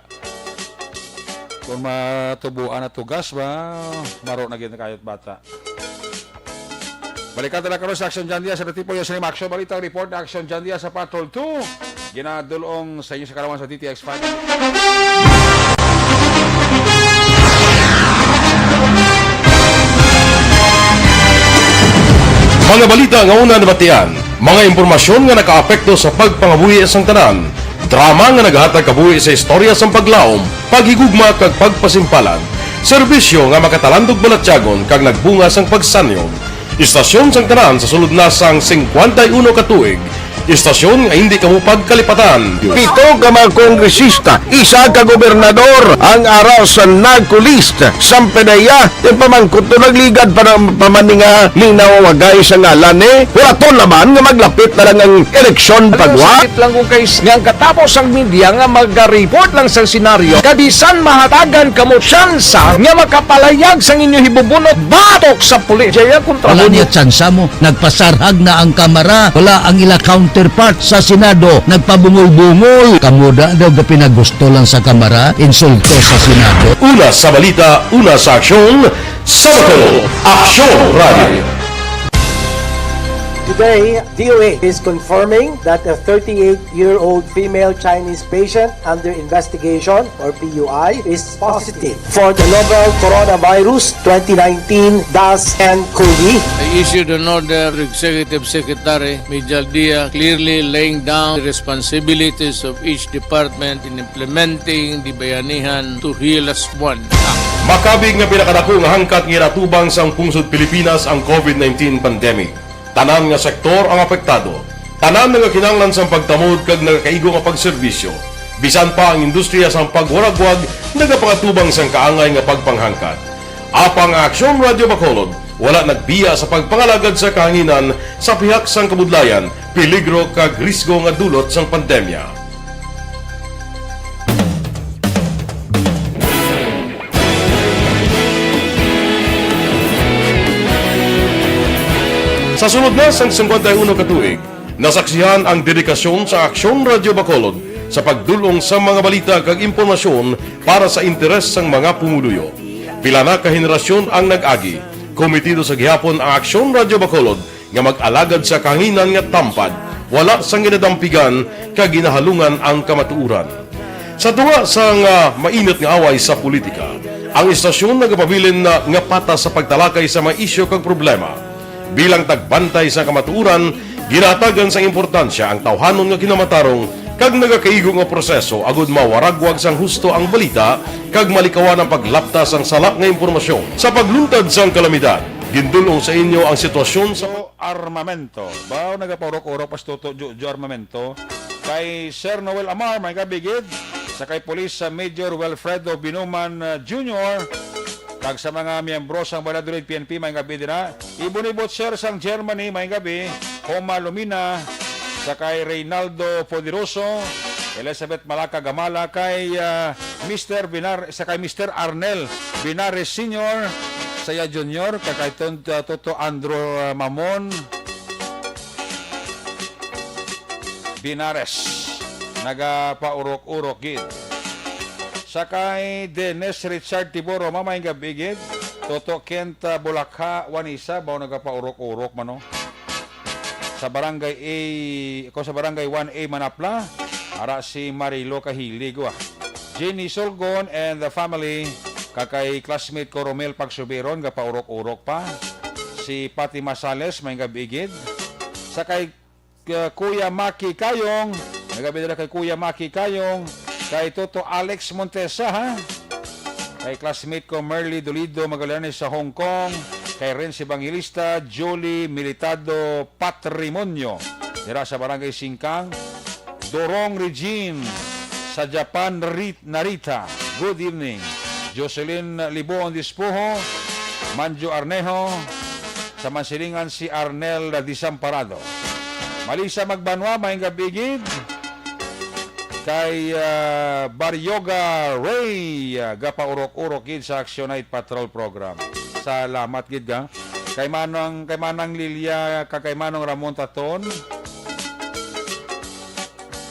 Kung matubuan na tugas ba, maro na gid na kayot bata. Balikan ta na karon sa Aksyon John Diaz sa Natipo, yung sa Aksyon Balita Report na Aksyon John Diaz sa Patrol two. Ginadulong sa inyo sa karawan sa D T X five. Mga balita nga una nabatian, mga impormasyon nga nakaapekto sa pagpangabuhi sang tanan, drama nga naghatag kabuhi sa istorya sang paglaom, paghigugma kag pagpasimpalan, serbisyo nga makatalandog balatyagon kag nagbunga sang pagsanyog. Istasyon sang tanan sa sulod na sang singkwenta y uno ka tuig, istasyon nga hindi kamo pagkalipatan. Pito ka mga kongresista, isa ka gobernador ang ara sa NAGCO list. Sampe na iya, ti pamangkot to, nagligad pa na, pa man ni nga minawagay sa ngalan ni. Wala to naman nga maglapit na lang ang eleksyon. Pagwa. Sakit lang kung kay nga ang katapos ang media nga maga-report lang sa senaryo, kabisan mahatagan kamo tsansa nga makapalayag sang inyo hibubunot batok sa pulis. Jaya kontra. Wala niya tsansa mo. Nagpasarhag na ang Kamara. Wala ang ila counterpart sa Senado. Nagpabungol-bungol. Kamo da daw gapinagusto lang sa Kamara, insulto sa Senado. Una sa balita, una sa aksyon, sa Bacolod, Aksyon Radio. Today, D O A is confirming that a thirty-eight-year-old female Chinese patient under investigation, or P U I, is positive for the novel coronavirus twenty nineteen dash N cov. I issued an order to Executive Secretary Mijal Dia, clearly laying down the responsibilities of each department in implementing the Bayanihan to Heal Us One Act. Makabig nga pinakadako nga hangkat nga ginatubang sang pungsod Pilipinas ang covid nineteen pandemic. Tanan nga sektor ang apektado. Tanan nga kinahanglan sang pagtamod kag nagakaigo nga pagserbisyo. Bisan pa ang industriya sang pagwaragwag nagapangatubang sang kaangay nga pagpanghangkat. Apang ang Aksyon Radio Bacolod wala nagbiya sa pagpangalagad sa kahanginan sa pihak sang kabudlayan, peligro kag risgo nga dulot sang pandemya. Sulod na sang singkwenta y uno ka tuig, nasaksihan ang dedikasyon sa Aksyon Radyo Bacolod sa pagdul-ong sa mga balita kag impormasyon para sa interes sang mga pumuluyo. Pila na ka henerasyon ang nag-agi. Komitido sa gihapon ang Aksyon Radyo Bacolod nga mag-alagad sa kahanginan nga tampad, wala sang ginadampigan kag ginahalungan ang kamatuoran. Sa tunga sang, ah, mainit nga away sa politika, ang istasyon nagapabilin na nga patas sa pagtalakay sa mga isyu kag problema. Bilang tagbantay sa kamatuoran, ginahatagan sang importansya ang tawhanon nga kinamatarong kag nagakaigo nga proseso agud mawaragwag sang husto ang balita kag malikawan ang paglapta sang sala nga impormasyon. Sa pagluntad sang kalamidad, gindul-ong sa inyo ang sitwasyon sa Armamento. Bao nagapaurok-urok pa si Toto Jojo Armamento. Kay Sir Noel Amar, may gabigid. Sa kay Police, uh, Major Wilfredo Binuman, uh, Junior. Kag sa mga miyembro sang Valladolid P N P, may gabigid na. Ibon-ibot, sir, sang Germany, may gabi. Homa Lumina, sa kay Reynaldo Poderoso, Elizabeth Malaka Gamala, kay, uh, Mister Binar-, sa kay Mister Arnel Binares Senior, saya Junior, kag kay Ton-, uh, Toto Andro, uh, Mamon, Binares, nagapaurok-urok gid. Sa kay Dennis Richard Tiboro, mamayng gabi gid. Toto Kent, ah, Bulakha, Wanisa, bao nagapaurok-urok man, no? Sa barangay A, ko sa barangay one A Manapla, ara si Marilo Kahilig, wa. Jenny Solgon and the family, kag kay classmate ko Romel Pagsubiron, gapaurok-urok pa. Si Fatima Sales, may gabi gid. Sa kay uh, Kuya Maki Kayong. Nagabi nila kay Kuya Maki Kayong. Kay Toto Alex Montesa, ha? Kay classmate ko Merly Dolido Magallanes sa Hong Kong. Kay Renz Evangelista, Julie Militado Patrimonio. Dira sa Barangay Singkang. Dorong Regine sa Japan, Rit-, Narita. Good evening. Jocelyn Libuon Dispuho, Manjo Arnejo, sa Mansilingan si Arnel Disamparado. Malisa Magbanwa, maayong gabi gid. Kay, ah, Baryoga Ray, ah, gapaurok-urok gid sa Action Night Patrol Program. Salamat gid ka. Kay Manang, kay Manang Lilia, kag kay Manong Ramon Taton.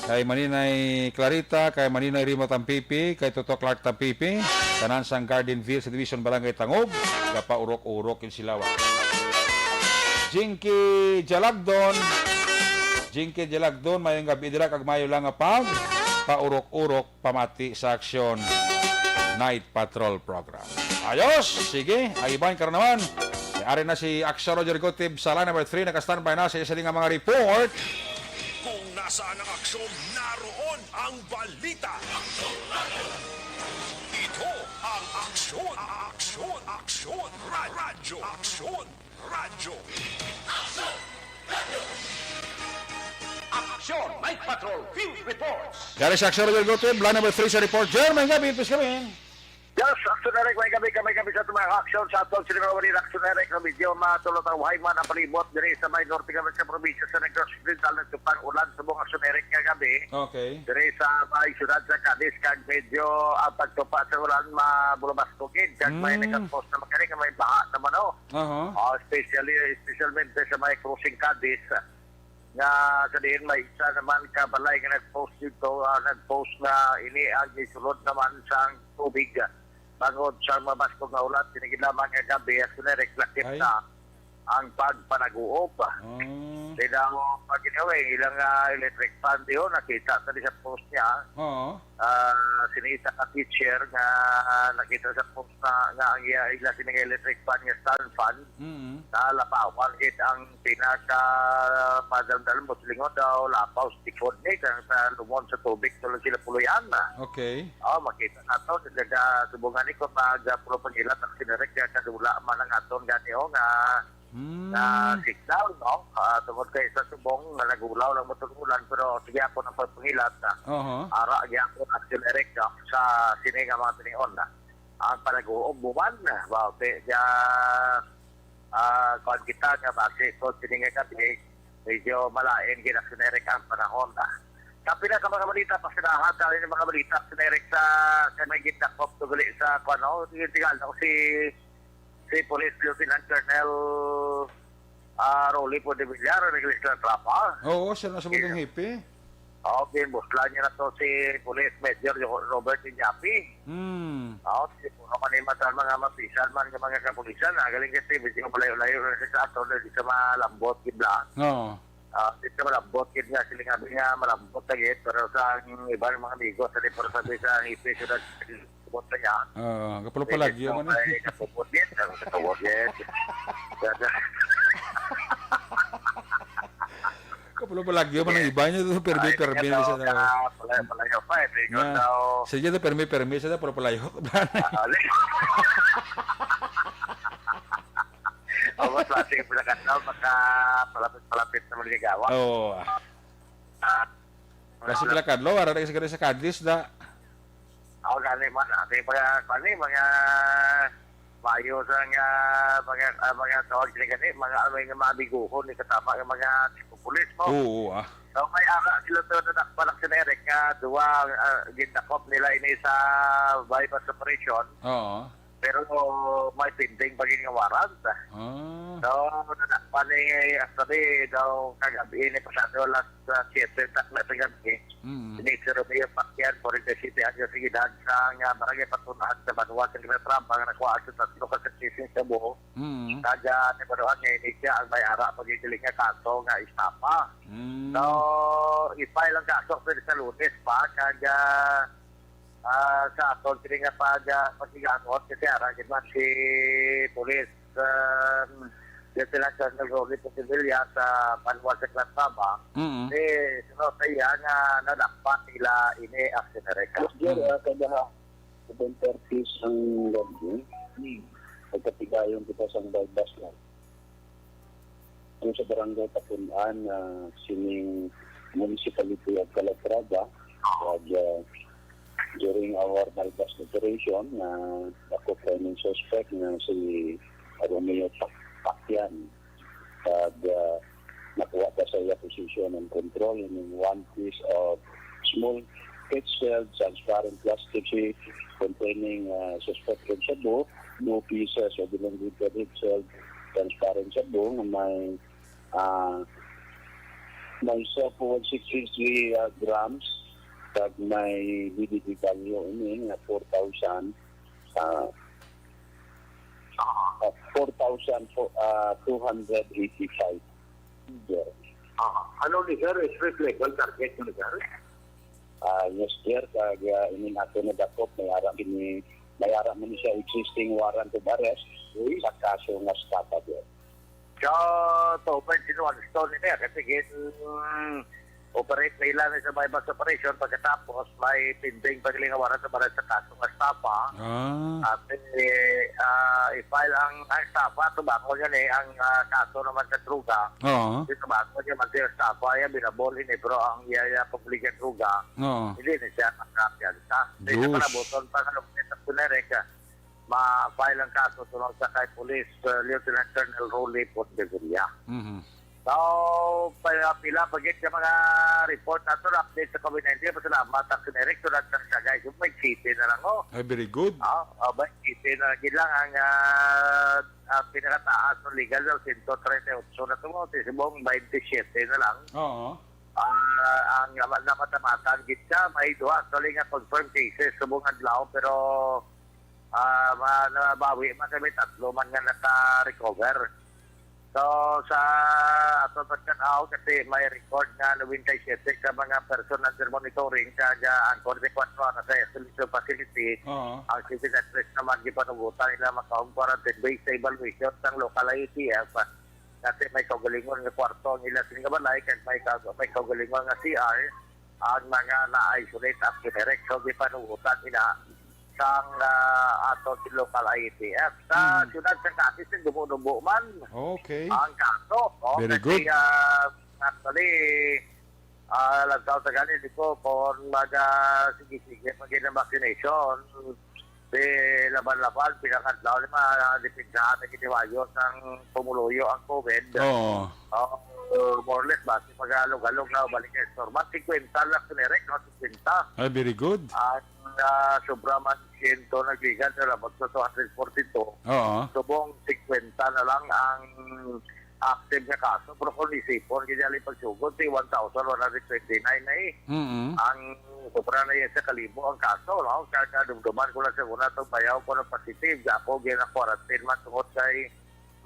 Kay Maninay Clarita, kay Maninay Rimo Tampipi, kay Toto Clark Tampipi, tanan sang Garden View Subdivision, Barangay Tangub, gapaurok-urok yun sila, wa. Jinky Jalagdon, Jinky Jalagdon, mayong gabi dira kag mayo lang nga pag paurok-urok pamati sa Aksyon Night Patrol Program. Ayos, sige, ang iban karon naman. May ari na si Aksyon Roger Gutib sa line number three, naka-standby na sa isa nga mga report. Kung nasaan ang aksyon, naroon ang balita. Ito ang Aksyon, Aksyon, Aksyon, Ra-, Radyo, Aksyon, Radyo. Aksyon Night Patrol Field Reports. Dari sa Aksyon Roger Gutib, line number three sa report. Jer, may gabi, please come in. Yes, Aksyon Eric, may gabi kami, kami sa mga aksyon sa aton sila mga Aksyon Eric, na medyo matulot ang wahay man ang palibot diri sa may norte kami sa probinsya sa Negros Occidental, nagtupang ulan sa buong Aksyon Eric nga gabi. Okay. Diri sa may siyudad sa Cadiz, kag medyo ang pagtupa sa ulan mabulabastok gid, kag may Mm. nagkapos na makaling nga may baha naman, oh. Aha. Oh, especially, especialmente sa may crossing Cadiz, nga sa diin may isa naman ka balay nga nag-post dito, ah, nag-post na ini ang gisulod naman sang tubig, ah, bangod sa mabaskog nga ulan, tinigid lamang nga gabi, as in, nareklakip Ay. na ang pagpanaguob. Oh. Kaya daw, pag ginawa, ilang, ah, electric fan diyo, nakita sa di sa post niya. Oo. Ah, sinita ka teacher nga nakita sa post na nga ang iya, ila sini nga electric fan nga stand fan, Mm. nalapawan gid ang pinaka madamdam mo, lingon daw, lapaw sa tikod ni, kang sa lumon sa tubig, tulo sila puloy-an na. Okay. Oh, makita nato, sa taga Subungan ni, kung mag, ah, pulo pangilat ang sinerek, kaya kadula man ang aton gani, oh, nga Mm. na signal, no? Ah, tungod kay sa subong nga nagulaw lang mo tong ulan, pero sige ako ng pagpangilat, ah. Oho. Ara gyapon ang generic, ah, sa sini nga mga tinion, ah. Ang panaguob buwan, ah, ba, pe, ya, ah, kuwan kita nga base ko sini nga gabi, medyo malain gid ang generic ang panahon, ah. Sa pila ka mga balita, pasinahan sa mga balita, generic sa, sa may gitna ko, tugali sa, kuwan, no? Sige, tingnan ako si, si Police Lieutenant Colonel ah, Rolly Podevilla, Nicolas Trapa. Oo, siya na sa Yes. Bagong Hipi. Oo, ginbuslan niya na to si Police Major Jo-, Robert Iñapi. Hmm. Oo, si puro man yung mata, mga mapisan man, yung mga kapulisan, ah, galing kasi medyo malayo-layo na siya sa ato, na di sa malambot, gibla. Oo. Ah, di sa malambot, gid nga, sila nga, nga malambot na gid, pero sa ang iba ng mga amigo, sa di, pero sabi sa Hipi, sa Subot pa niya. Oo, kapulupalagyo man eh. Ay, kapupot din. Kapupot din. Kapulupalagyo man ang iba niyo to, permi, Ay, permi ikaw, sa daw. Ah, pala, pala yun pa, eh. Tingnan Na, daw. Sige to, permi, permi sa daw, pulupalayo. Ah, ali. O, mas plastic pala ka daw, maka palapit-palapit naman ligawan. Oo. Ah, Kasi pala kadlaw, ara na sa kadis da. Ako gani man, ate, mga, kani, mga mayo sa nga, mga, ah, mga tawag sila gani, mga, ano, yung mga biguhon, ni katama yung mga tipo pulis mo. Oo, ah. So, may ara sila to na nakpanak si Eric nga duwa, ah, gindakop nila ini sa bypass operation. Oo. Pero may pending pa gid nga warrant. Ah. So, nadakpan ni, actually, daw kagabi ni pasado alas, ah, siyete sa, sa gabi. Mm. Ni si Romeo Pacquiao, forty-six anyos ang edad, sa nga barangay Patunahan sa Banwa sa Green Rampa, nga nakuha sa tatlo ka sitwasyon sa buho. Mm. Kaya, ni Baruhan nga ini siya ang may ara pagdiling nga kaso nga estafa. Mm. So, i-file ang kaso pero sa Lunes pa, kaya, ah, sa aton kini nga pag, ah, pagsigangot, kasi ara gid man si Police, um, Lieutenant Colonel Rolly Padilla sa Banwa sa Clatraba. Mm. Eh, sino sa iya nga nadakpan nila ini, Action Director? Yes, sir, ah, kada seven thirty sang gabi, nagkatigayon kita sang bypass na. Ang sa barangay Tapunan, ah, sining Municipality of Calatrava, kag, ah, during our bypass operation, ah, ako training suspect nga si Romeo Pac-, Pacquiao. Kag, ah, nakuha pa sa iya position and control in one piece of small pitch-filled transparent plastic sheet containing, ah, suspected shabu, two pieces of elongated heat-filled transparent shabu nga may, ah, may zero point six six three, ah, grams, kag may D D T value ini nga four thousand, ah, ah, four thousand, ah, two hundred eighty-five. Sir. Ah, ano ni sir? Street legal target ni sir? Ah, yes, sir. Kag, ah, ining ato na dakop, may ara kini, may ara man siya existing warrant of arrest Uy. sa kaso nga estafa, sir. So, to, pwede sinuwag stone ni sir. Kasi gin, operate nila ni sa bypass operation. Pagkatapos, may pending pa gali nga warrant of arrest sa kaso nga estafa. Ah. At, eh, ah, i-file ang, ang estafa, tubangon yan eh, ang, ah, kaso naman sa droga. Oo. Di tubangon yan, man siya estafa, yan, binabol, ini, pero ang iya, iya, publika droga, Oo. hindi na siya makapiyansa. Hindi na Diyos. panabuton pa sa lupit sa Tunerek, ah, ma-file ang kaso tungod sa kay Police, ah, Lieutenant Colonel Rolly Pontevilla. Mhm. So, pila, pila pa gid sa mga report nato, update sa COVID nineteen. Pasalamat ang Director at sa guys. Yung may city na lang, oh. Ay, very good. Ah, ah, may city na lang gid lang ang, ah, ah, pinakataas ng legal na sento treinta y ocho na to, oh. Sa subong twenty-seven na lang. Oo. Ah, ang nama-, namatamatan gid siya, may duha actually nga confirmed cases subong adlaw, pero, ah, ma-, nabawi man kami tatlo man nga naka-recover. So, sa ato pagtanaw, kasi may record nga nobenta y siyete ka mga person under monitoring, kag ang forty-four na sa isolation facility, Oo. ang seventy-three naman gipanugutan nila maka-home quarantine based sa evaluation sang local I A T F. Kasi may kaugalingon nga kwarto ang ila sini nga balay, kag may kag-, may kaugalingon nga C R, ang mga na-isolate at direct. So, gipanugutan ina sang, ah, ato si local I A T F. Sa Hmm. siyudad sa Capiz, nagdumudubo man Okay. ang kaso, no? Very Kasi, good. ah, actually, ah, lantaw sa gani, di ko, kung maga, sige-sige, pag vaccination, di laban-laban, pinakadlaw, di ma-, depensahan na giniwayo sang pumuluyo ang COVID. Oo. Oh, more or less, basi magalog-alog na, balik kay normal. Singkwenta lang si Nerek, no? Singkwenta. Ay, very good. Ang, ah, sobra man siyento nagbigan sa labot sa two hundred forty-two. Oo. Subong singkwenta na lang ang active nga kaso, pero kung isipon, kaya dali pagsugod, si one thousand one hundred twenty-nine na eh. Mm. Ang sobra na yan sa kalibo ang kaso, no? Kaya kadumduman ko lang sa una itong bayaw ko ng positive. Ako, gina-quarantine man tungod kay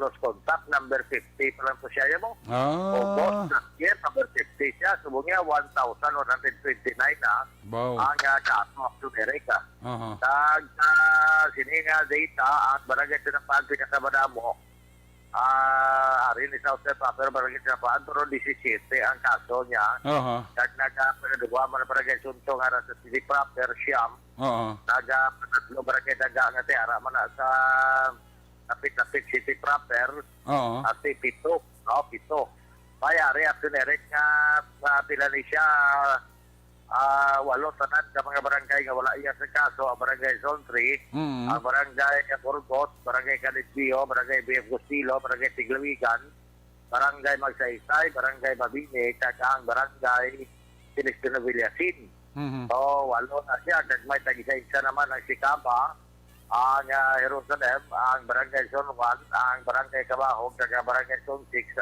close contact, number fifty pa lang po siya, yan mo. Ah. August last year, number fifty siya. Subong niya, one thousand one hundred twenty-nine na Wow. ang uh, kaso, Action Eric. Ah. Aha. Tag uh, sini nga data, ang barangay Tinapag pinakamadamo, ah ari ni South Proper, barangay Tinapag, pero disisiyete ang kaso niya. Aha. Kag nagapagaduwa man ang barangay Sunto nga sa city proper, siyam. Oo. Nagapatatlo barangay Daga nga tiara man na sa Lapit-Lapit City proper. Oo. Ati pito, no, pito. May ari, Action Eric, nga sa pila ni siya, ah, walo tanan ka mga barangay nga wala iya sa kaso, ang barangay Zone three, Mm. ang barangay Burgos, barangay Calidbio, barangay B F Gustilo, barangay Tiglawigan, barangay Magsaysay, barangay Mabini, kag ang barangay Celestino Villasin. Mhm. So, walo na siya. Kag may tag-isa-isa naman ang Sicaba, ang ah, Jerusalem, ang Barangay Zone one, ang Barangay Cabahog, kag ang Barangay Zone six.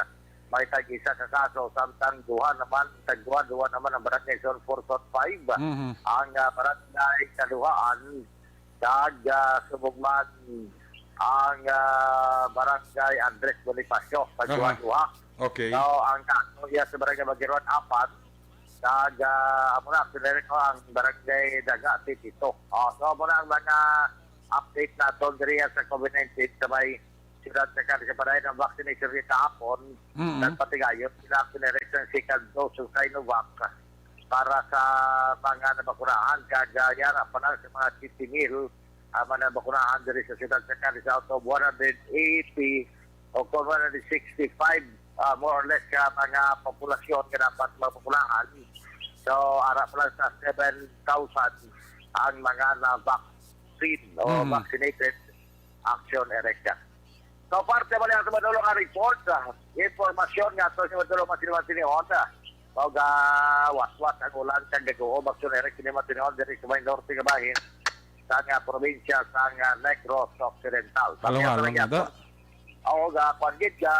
May tag-isa ka kaso, samtang duha naman, tagduha-duha naman ang Barangay Zone four, Zone five. Mhm. Ang ah, Barangay Kaluhaan, kag ah, subong man ang ah, Barangay Andres Bonifacio, tagduha-duha. Okay. So, ang kaso iya sa Barangay Bagiruan, apat. Kag ah, amo na, actually ko ang Barangay Daga, pito. Oh, so, amo na ang mga update naton diri sa COVID nineteen sa may siyudad sa Cadiz. Sa padayon ang vaccination rate kahapon, Mm. nagpatigayon sila, actually, sa second dose sa Sinovac para sa mga nabakunahan. Kag ah, yara pa lang sa mga sixty mil ang mga nabakunahan diri sa siyudad sa Cadiz, out of one hundred eighty o kung one hundred sixty-five, ah, more or less, ka mga populasyon nga dapat mabakunahan. So, ara pa lang sa seven thousand ang mga na-vaccine o Mm. vaccinated, Action Eric. So, parte man yan sa madulong nga report, ah, informasyon nga to sa madulong nga siniwan-siniwan, ah, mao ga waswas ang ulan kag nag-uob, Action Eric, siniwan-siniwan diri sa may norte nga bahin sa nga probinsya sa nga Negros Occidental. Halong-halong na da. Oo, ga kuan gid, ga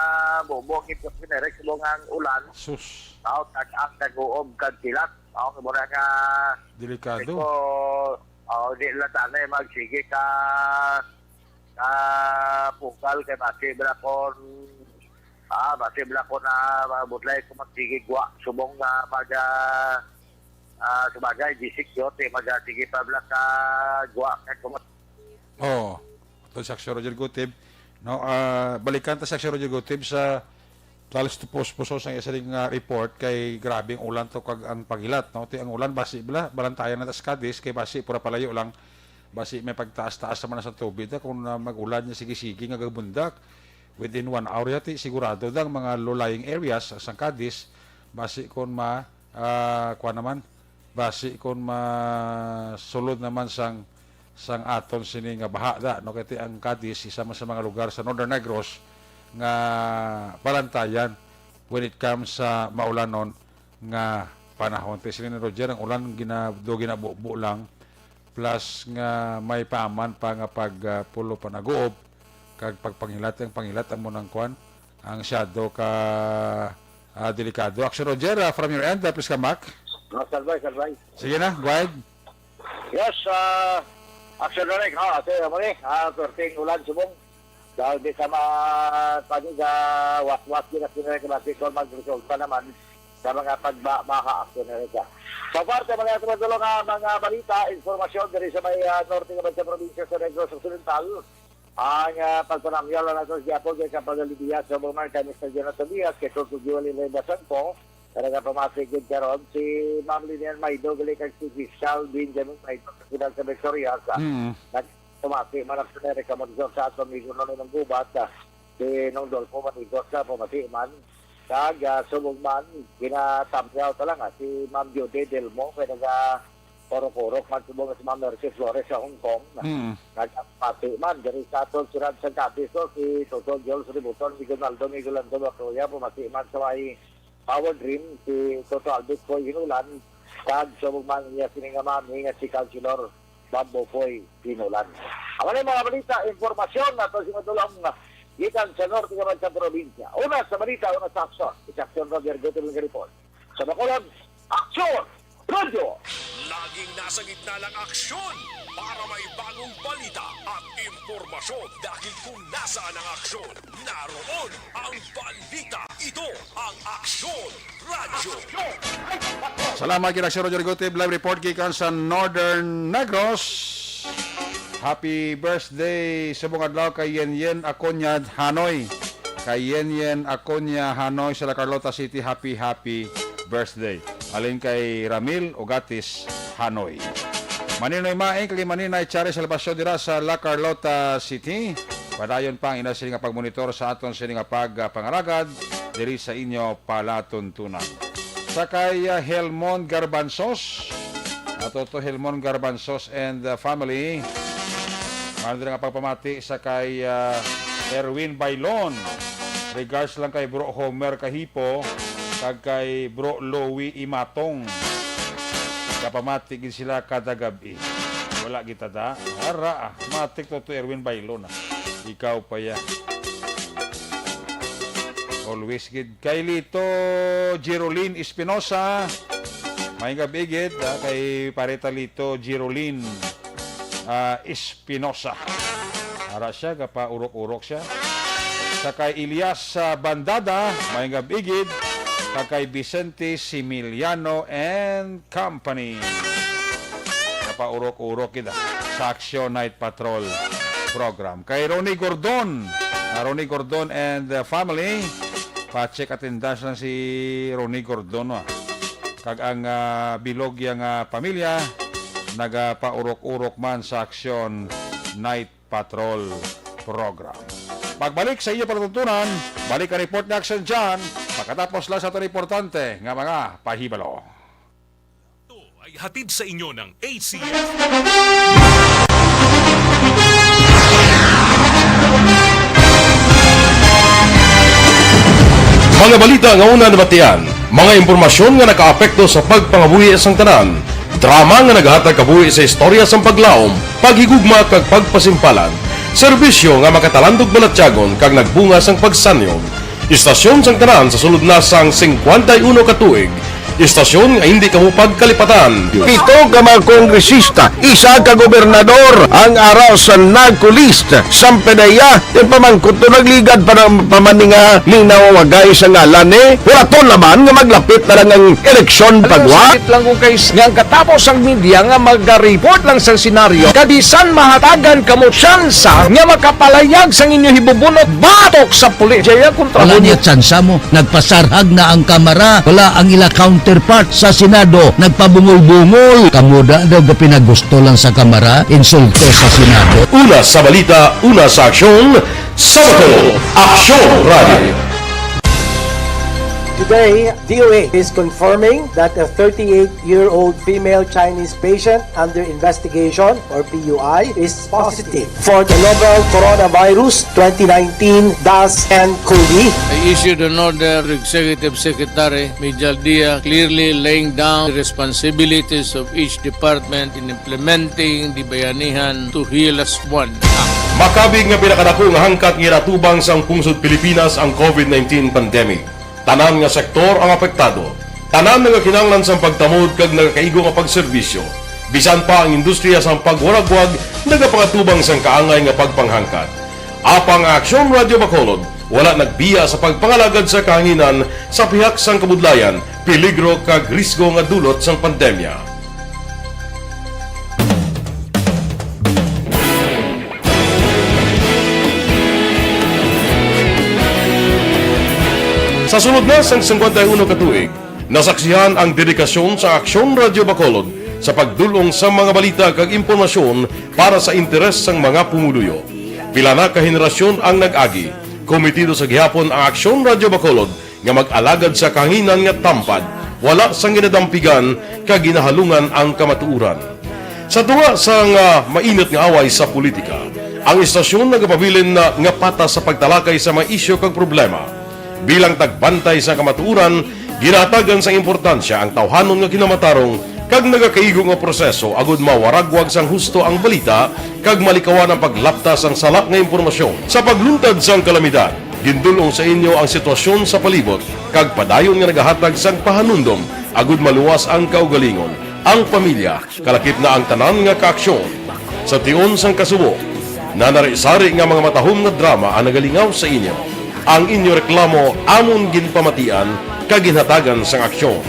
bubo gid, Action Eric, subong ang ulan. Sus. Mao tag-ang nag-uob kag kilat. Mao mo na nga Delikado. ko, oh, di lang tanay magsige ka ka pugal kay basi bala kon ah, basi bala kon na budlay ko magsige gwa subong nga mag ah, ah, sabagay, gisik yun, eh, mag ah, sige pa bala ka gwa kay kumat Oh, to si Action Roger Gutib. No, ah, balikan ta si Action Roger Gutib sa talos to puspuso sang isa ding, ah, report kay grabe ang ulan to kag ang paghilat, no? Ti ang ulan basi bala balantayan na ta sa Cadiz kay basi pura palayo lang, basi may pagtaas-taas naman sa tubig ta kung ah, mag-ulan niya sige-sige nga gabundak within one hour yati sigurado dang mga low-lying areas sang Cadiz basi kung ma ah, kuan naman, basi kon masulod naman sang sang aton sini nga baha da, no, kay ti ang Cadiz isa man sa mga lugar sa Northern Negros nga balantayan when it comes sa maulanon nga panahon. Ti sini ni Roger, ang ulan gina, do ginabubo lang, plus nga may paman pa nga pag ah, pulo pa nag-uob kag pagpanghilat ang panghilat amo nang kuan ang shadow ka ah, delikado. Action Roger, ah, from your end, ah, please come back. No, salbay, salbay. Sige na, go ahead. Yes, ah, Action Direct, ha, ate, amo ni, ah, perting ulan subong. Dahil di sa mga paniga, waswas, di na sila nagkabasi kung magresulta naman sa mga pagbaha, Action Direct. Sa parte, mga ito, mga mga balita, informasyon diri sa may ah, norte naman sa probinsya sa Negros Occidental. Ang ah, pagpanamyaw lang nato sa Japon kay kapag alibiya sa mga kay Mister Jonathan Diaz, kay Kurt Guguel Leyva Sangko, talaga pamati gid karon si Ma'am Lilian Maido gali kag si Fiscal Benjamin Maido sa siyudad sa Victoria sa Mm. nagpamati man ang sa Amerika Montezor sa aton amigo Nonoy ng Gubat, ah, si Nong Dolfo Manigos sa pamati man kag ah, subong man ginatamyaw ta lang ah, si Ma'am Judy Delmo kay naga Korok-korok man subong si Ma'am Mercy Flores sa Hong Kong. Mm. Nagpati man diri sa aton siyudad sa Cadiz, no, si Toto Jules Ributon, si Gonaldo Miguelando Bacroya, pumati man sa may Power Dream, si Toto Albert Coy Hinulan, kag subong man niya sini nga mami nga si Councilor Bambo Foy Hinulan. Amo ni mga balita, impormasyon nato si madulong gikan sa norte nga man sa probinsya. Una sa balita, una sa aksyon. Isa aksyon, Roger Gutierrez nga report. Sa Bacolod, aksyon! Radyo! Laging nasa gitna ng aksyon para may bagong balita at impormasyon, dahil kung nasaan ang aksyon, naroon ang balita. Ito ang Aksyon Radyo. Salamat kay Aksyon Radyo Rigotib. Live report gikan sa Northern Negros. Happy birthday subong adlaw kay Yen Yen Acuña Hanoy. Kay Yen Yen Acuña Hanoy sa La Carlota City, happy, happy birthday. Halin kay Ramil Ugatis Hanoy. Maninoy Maing kag Maninay Charis Salvacion dira sa La Carlota City. Padayon pa ang ina sini nga pagmonitor sa aton sini nga pagpangalagad diri sa inyo palatuntunan. Sa kay, ah, Helmon Garbanzos, ato to Helmon Garbanzos and, ah, family. Ano dira nga pagpamati sa kay, ah, Erwin Bailon. Regards lang kay Bro Homer Kahipo kag kay Bro Louie Imatong. Kapamati gid sila kada gab-i. Wala kita da. Ara, ah. Matik to, to Erwin Bailon, ah. Ikaw pa ya. Always gid. Kay Lito Jerolyn Espinosa. May gabi gid, ah, kay Pareta Lito Jerolyn, ah, Espinosa. Ara siya, kapaurok-urok siya. Sa kay Elias, ah, Bandada, may gabi gid. Sa kay Vicente Similiano and Company. Napaurok-urok kita sa Action Night Patrol program. Kay Ronnie Gordon, ah, Ronnie Gordon and the family, pa-check attendance lang si Ronnie Gordon, no? Kag ang, ah, bilog yang, ah, pamilya, nagapaurok-urok man sa Action Night Patrol program. Pagbalik sa inyo palatuntunan, balik ang report ni Action John, pagkatapos lang sa aton importante nga mga pahibalo. Ito ay hatid sa inyo ng A C F. Mga balita nga una nabatian, mga impormasyon nga nakaapekto sa pagpangabuhi sang tanan, drama nga naghatag kabuhi sa istorya sang paglaom, paghigugma kag pagpasimpalan, serbisyo nga makatalandog balatyagon kag nagbunga sang pagsanyog. Istasyon sang tanan sa sulod na sang singkwenta y uno ka tuig. Istasyon nga hindi kamo pagkalipatan. Pito ka mga kongresista, isa ka gobernador ang ara sa NAGCOLEST. Sampedeya, ti pamangkot to nagligad pa ng pamaninga minaw wagay sa ngalan ni. Wala to naman nga maglapit na lang ang eleksyon pagwa. Sakit lang kung kay nga ang katapos ang media nga magareport lang sa senaryo. Kabisan mahatagan kamo tsansa nga makapalayag sang inyo hibubunot batok sa pulis. Jaya kontra Wala mo niya tsansa mo. Nagpasarhag na ang Kamara. Wala ang ila counterpart sa Senado. Nagpabungol-bungol. Kamo da daw gapinagusto lang sa Kamara, insulto sa Senado. Una sa balita, una sa aksyon, sa Bacolod, Aksyon Radio. Today, D O A is confirming that a thirty-eight-year-old female Chinese patient under investigation, or P U I, is positive for the novel coronavirus twenty nineteen dash N COVID. I issued an order to Executive Secretary Mijal Dia, clearly laying down the responsibilities of each department in implementing the Bayanihan to Heal As One Act. Makabig nga pinakadako nga hangkat nga ginatubang sang pungsod Pilipinas ang COVID nineteen pandemic. Tanan nga sektor ang apektado. Tanan nga kinahanglan sang pagtamod kag nagakaigo nga pagserbisyo. Bisan pa ang industriya sang pagwaragwag nagapangatubang sang kaangay nga pagpanghangkat. Apang ang Aksyon Radio Bacolod wala nagbiya sa pagpangalagad sa kahanginan sa pihak sang kabudlayan, peligro kag risgo nga dulot sang pandemya. Sa sulod na sang singkwenta y uno ka tuig, nasaksihan ang dedikasyon sa Aksyon Radio Bacolod sa pagdul-ong sa mga balita kag impormasyon para sa interes sang mga pumuluyo. Pila na ka henerasyon ang nag-agi. Komitido sa gihapon ang Aksyon Radio Bacolod nga mag-alagad sa kahanginan nga tampad, wala sang ginadampigan kag ginahalungan ang kamatuoran. Sa tunga sang, ah, mainit nga away sa politika, ang istasyon nagapabilin na nga patas sa pagtalakay sa mga isyu kag problema. Bilang tagbantay sa kamatuoran, ginahatagan sang importansya ang tawhanon nga kinamatarong kag nagakaigo nga proseso agud mawaragwag sang husto ang balita kag malikawan ang paglapta sang sala nga impormasyon. Sa pagluntad sang kalamidad, gindul-ong sa inyo ang sitwasyon sa palibot kag padayon nga nagahatag sang pahanumdom agud maluwas ang kaugalingon, ang pamilya, kalakip na ang tanan nga kaaksyon. Sa tion sang kasubo, nanari-sari nga mga matahom nga drama ang nagalingaw sa inyo. Ang inyo reklamo amon ginpamatian kag ginhatagan sang aksyon.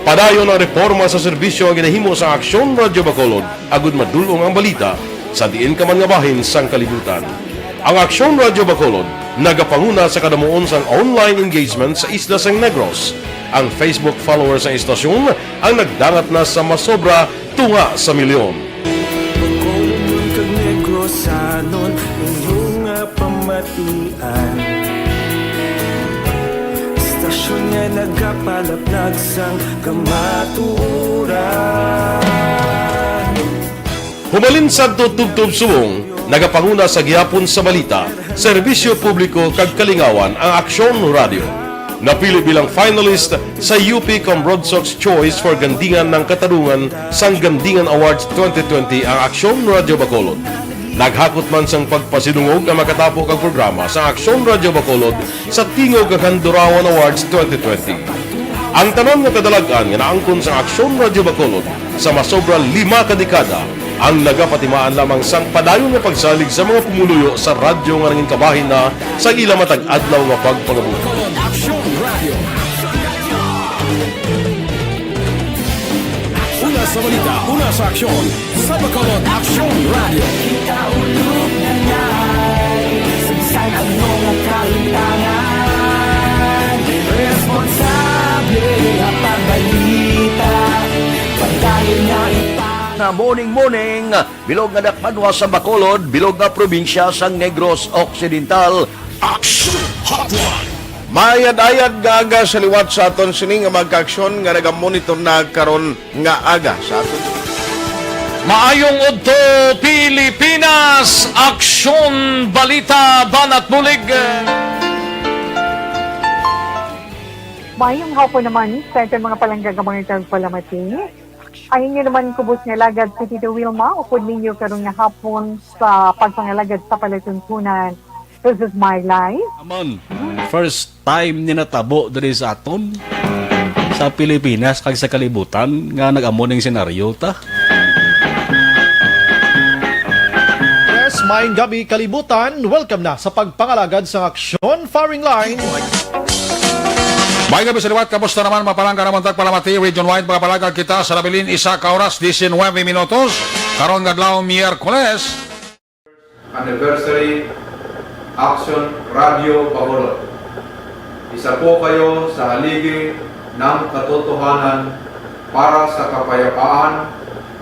Padayon ang reporma sa serbisyo nga ginahimo sang Aksyon Radyo Bacolod agud madul-ong ang balita sa diin ka man nga bahin sang kalibutan. Ang Aksyon Radyo Bacolod nagapanguna sa kadamuon sang online engagement sa isla sang Negros. Ang Facebook followers sang istasyon ang nagdangat na sa masobra tunga sa milyon. Bacolod kag Negrosanon, inyo nga pamatian. Istasyon nga nagapalaplag sang kamatuoran. Humalin sadto tubtob subong, nagapanguna sa gihapon sa balita, serbisyo publiko kag kalingawan ang Aksyon Radyo. Napili bilang finalist sa U P Cambroadsox Choice for Gandingan ng Katarungan sang Gandingan Awards twenty twenty ang Aksyon Radyo Bacolod. Naghakot man sang pagpasidungog ang makatapo kag programa sa Aksyon Radyo Bacolod sa Tingog kag Handurawan Awards twenty twenty. Ang tanan nga kadalag-an nga naangkon sa Aksyon Radyo Bacolod sa masobra lima ka dekada ang nagapatimaan lamang sang padayon nga pagsalig sa mga pumuluyo sa radyo nga nangin kabahin na sa ila matag adlaw nga pagpangabuhi. Aksyon Radio. Una sa balita, una sa aksyon, sa Bacolod Aksyon Radio. Kaulog na ngay, sagsag ang mga kahitangan. Responsable nga pagbalita, pagdayon nga ipa- Nga morning, morning. Bilog nga dakbanwa sa Bacolod, bilog nga probinsya sang Negros Occidental. Action Hotline. Mayad-ayad nga aga sa liwat sa aton sini nga mga kaaksyon nga nagamonitor na karon nga aga sa aton. Maayong udto, Pilipinas! Aksyon, balita, banat bulig. Maayong hapon naman sa aton mga palangga nga mga tagpalamati. Ang inyo naman kubos nga alagad si Tito Wilma, upod ninyo karon nga hapon sa pagpangalagad sa palatuntunan. This is my life. Amon, first time ni natabo diri sa aton, sa Pilipinas, kag sa kalibutan, nga nag-amo ning senaryo ta. Yes, maayong gabi, kalibutan. Welcome na sa pagpangalagad sa Aksyon Firing Line. May gabi sa liwat, kamusta naman, mga palangga namon tagpalamati, region-wide, mga palangga kita sa nabilin, isa ka oras, diecinuebe minutos, karon nga adlaw, Miyerkules. Anniversary Action Radio Bacolod. Isa po kayo sa haligi ng katotohanan para sa kapayapaan,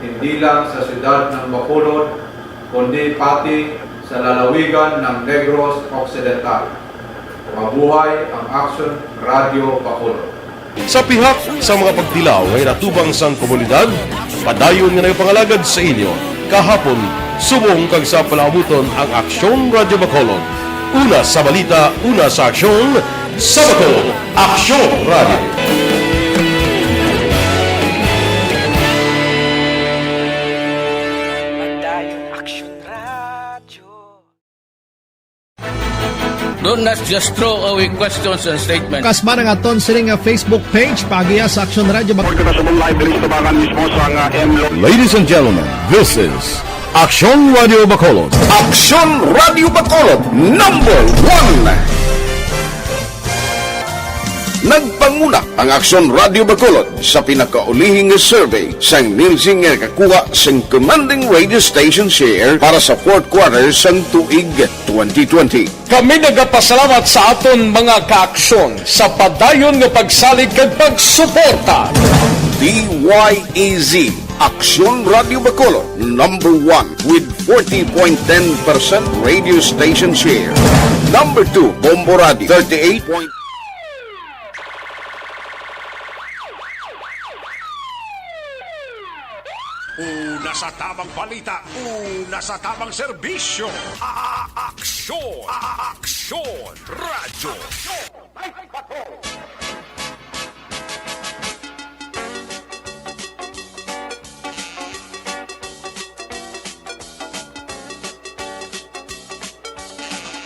hindi lang sa siyudad ng Bacolod, kundi pati sa lalawigan ng Negros Occidental. Mabuhay ang Action Radio Bacolod. Sa pihak sa mga pagtilaw nga inatubang sang komunidad, padayon nga nagapangalagad sa inyo kahapon, subong kag sa palaabuton ang Aksyon Radio Bacolod. Una sa balita, una sa aksyon, sa Bacolod, Aksyon Radio. Padayon Aksyon Radio. Do not just throw away questions and statements. Kasman ang aton sini nga Facebook page, paagiha sa Aksyon Radio Bacolod. Kita sa live diri sa tabangan mismo sa nga M Lo- Ladies and gentlemen, this is Aksyon Radio Bacolod. Aksyon Radio Bacolod, number one. Nagpanguna ang Aksyon Radio Bacolod sa pinakaulihing nga survey sang Nielsen nga nakakuha sing commanding radio station share para sa fourth quarter sang tuig twenty twenty. Kami nagapasalamat sa aton mga kaaksyon sa padayon nga pagsalig kag pagsuporta. D Y E Z, Aksyon Radio Bacolod, number one with forty point ten percent radio station share. Number two, Bombo Radio, thirty-eight point Una sa tamang balita, una sa tamang serbisyo. A-, a-, aksyon, a-, a-, aksyon, radyo. Aksyon! Ay, bato!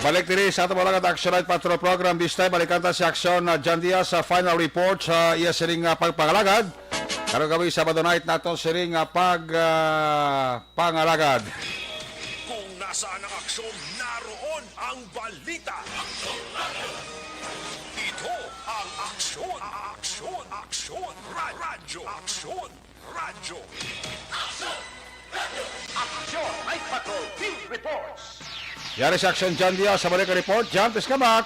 Balik diri sa ato mga Action Night Patrol Program. This time, balikan ta si Action, uh, John Diaz sa final report sa iya sining, uh, pagpangalagad. Karong gabi, Sabado night nato sining, uh, pag, uh, pangalagad. Kung nasaan ang aksyon, naroon ang balita. Ito ang Aksyon, Aksyon, Aksyon, Ra-, Radyo, Aksyon, Radyo. Action! Night Patrol Field Reports! Yari sa Action, John Diaz, sa balik ang report. John, please come back.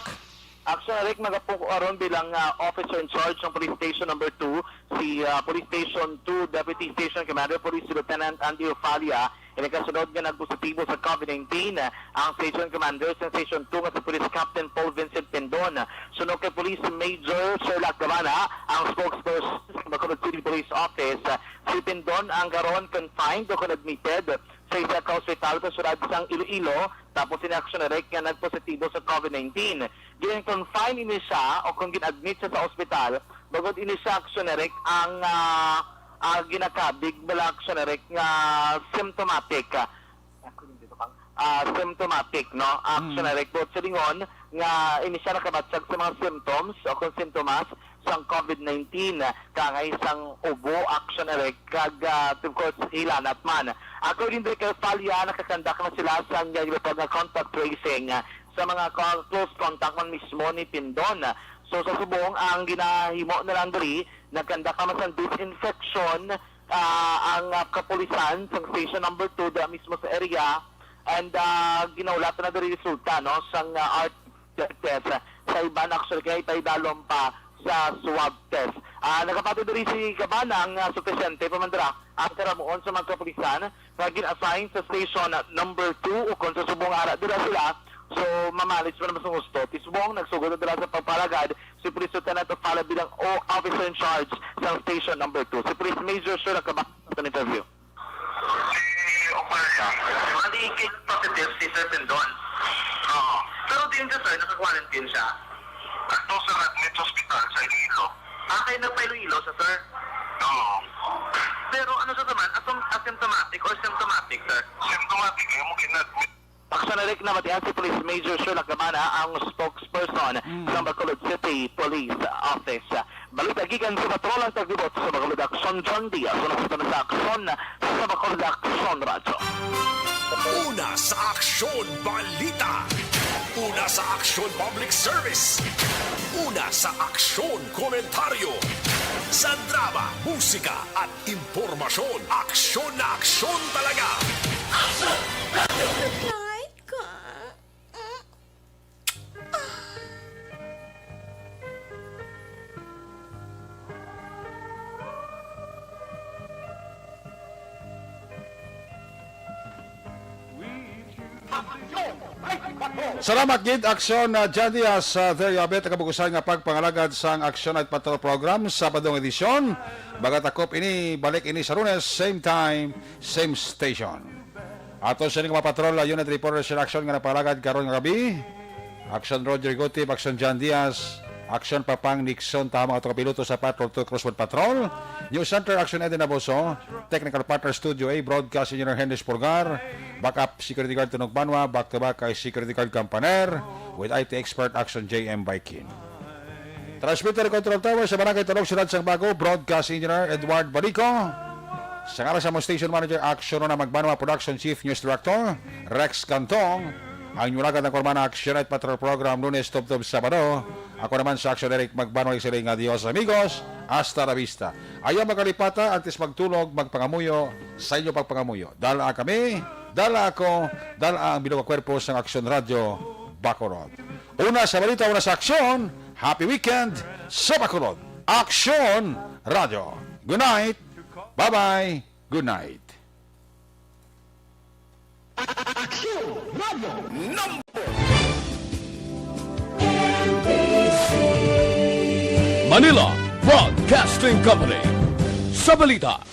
Action, Eric, nagapuko karon bilang, ah, officer in charge ng Police Station Number Two, si, ah, Police Station Two Deputy Station Commander Police Lieutenant Andy Ofalia. Ini kasunod nga nagpositibo sa COVID nineteen ang Station Commander sa Station Two nga si Police Captain Paul Vincent Pindon. Suno kay Police Major Sherlock Gabana, ang spokesperson sa Bacolod City Police Office, si Pindon ang karon confined o kon admitted sa isa ka ospital sa siyudad sang Iloilo, tapos ini aksyon, Eric, nga nagpositibo sa COVID nineteen. Gin-confine ini siya o kung gin-admit siya sa ospital, bangod ini siya aksyon, Eric, ang, ah, ah, ginakabig bala aksyon, Eric, nga symptomatic. Ah, symptomatic, no? Action, Mm. Eric, buot silingon nga ini siya nakabatyag sa mga symptoms o kung sintomas sang COVID nineteen, kaangay sang ubo, action, Eric, kag, ah, of course, hilanat man. According to kay Falia, nakakandak na sila sa nga ginatawag nga contact tracing, ah, sa mga ka-, close contact man mismo ni Pindon. So, sa subong, ang ginahimo na lang diri, nagkandak naman sang disinfection, ah, ang, ah, kapulisan sa station number two da mismo sa area, and, ah, ginahulatan na diri resulta, no, sang, ah, R T P C R test. Sa iban, actually, kay paidalom pa sa swab test. Ah, nagapati diri si Gabana nga supisyente pa man dira ang karamuon sa mga kapulisan nga gin-assign sa station number two, o kung sa subong ara dira sila, so, ma-manage man ang gusto. Ti subong, nagsugod na dira sa pagpalagad si Police Lieutenant Ofala bilang o-, officer in charge sa station number two. Si Police Major Sherlock Gabana sa interview. Si Ofalia. Bali, case positive si Sir Pindon. Oo. Pero diin siya, sir, naka-quarantine siya? Ato sa Radmit Hospital sa Iloilo. Ah, kay nagpa-Iloilo siya, sir? Oo. Pero ano siya naman? Atom-, asymptomatic or symptomatic, sir? Symptomatic, eh, mo ginadmit. Action, Eric, namatian si Police Major Sherlock Gabana, ang spokesperson Mm. sa Bacolod City Police Office. Balita gikan sa Patrol ang taglibot sa Bacolod Action, John Diaz. Una sa tanang sa aksyon sa Bacolod Action Radyo. Una sa aksyon, balita. Una sa aksyon, public service. Una sa aksyon, komentaryo. Sa drama, musika, at impormasyon, aksyon na aksyon talaga. Aksyon! Flight ko. Salamat gid, Aksyon, uh, John Diaz. Uh, there you have it, ang kabukusan nga pagpangalagad sang Action Night Patrol Program, Sabado nga edisyon. Magatakop ini, balik ini sa Lunes, same time, same station. Ato sini nga mga patrol, uh, unit reporters in action nga napalagad karon nga gabi. Action Roger Gutib, Action John Diaz, Action Papang Nixon, tama ato kapiloto sa Patrol two Crossword Patrol. News Center, Action Eden Aboso, Technical Partner Studio A, Broadcast Engineer Henry Purgar, Backup Security Guard Tunog Banwa, back to back kay Security Guard Campaner, with I T expert Action J M Baikin. Transmitter Control Tower sa Barangay Tunog, Siyudad sang Bago, Broadcast Engineer Edward Balico. Sa ngalan sa among Station Manager, Action Rona Magbanwa, Production Chief, News Director, Rex Cantong. Ang inyong lagad ang Kormana Action Night Patrol Program, Lunes, Tubtob, Sabado. Ako naman sa Action Eric Magbanwa, nagsiling, "Adios, amigos. Hasta la vista." Ayaw magalipata, antes magtulog, magpangamuyo, sa inyo pagpangamuyo. Dala kami, dala ako, dala ang bilog nga kwerpo sang Action Radio, Bacolod. Una sa balita, una sa aksyon, happy weekend sa Bacolod. Action Radio. Good night. Bye-bye. Good night. Action Radio number. Manila Broadcasting Company. Sa balita,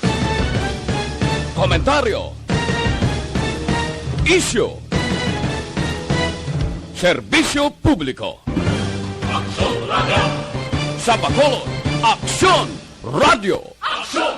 komentaryo, isyu, serbisyo publiko. Aksyon Radio. Sa Bacolod, Aksyon Radio. Aksyon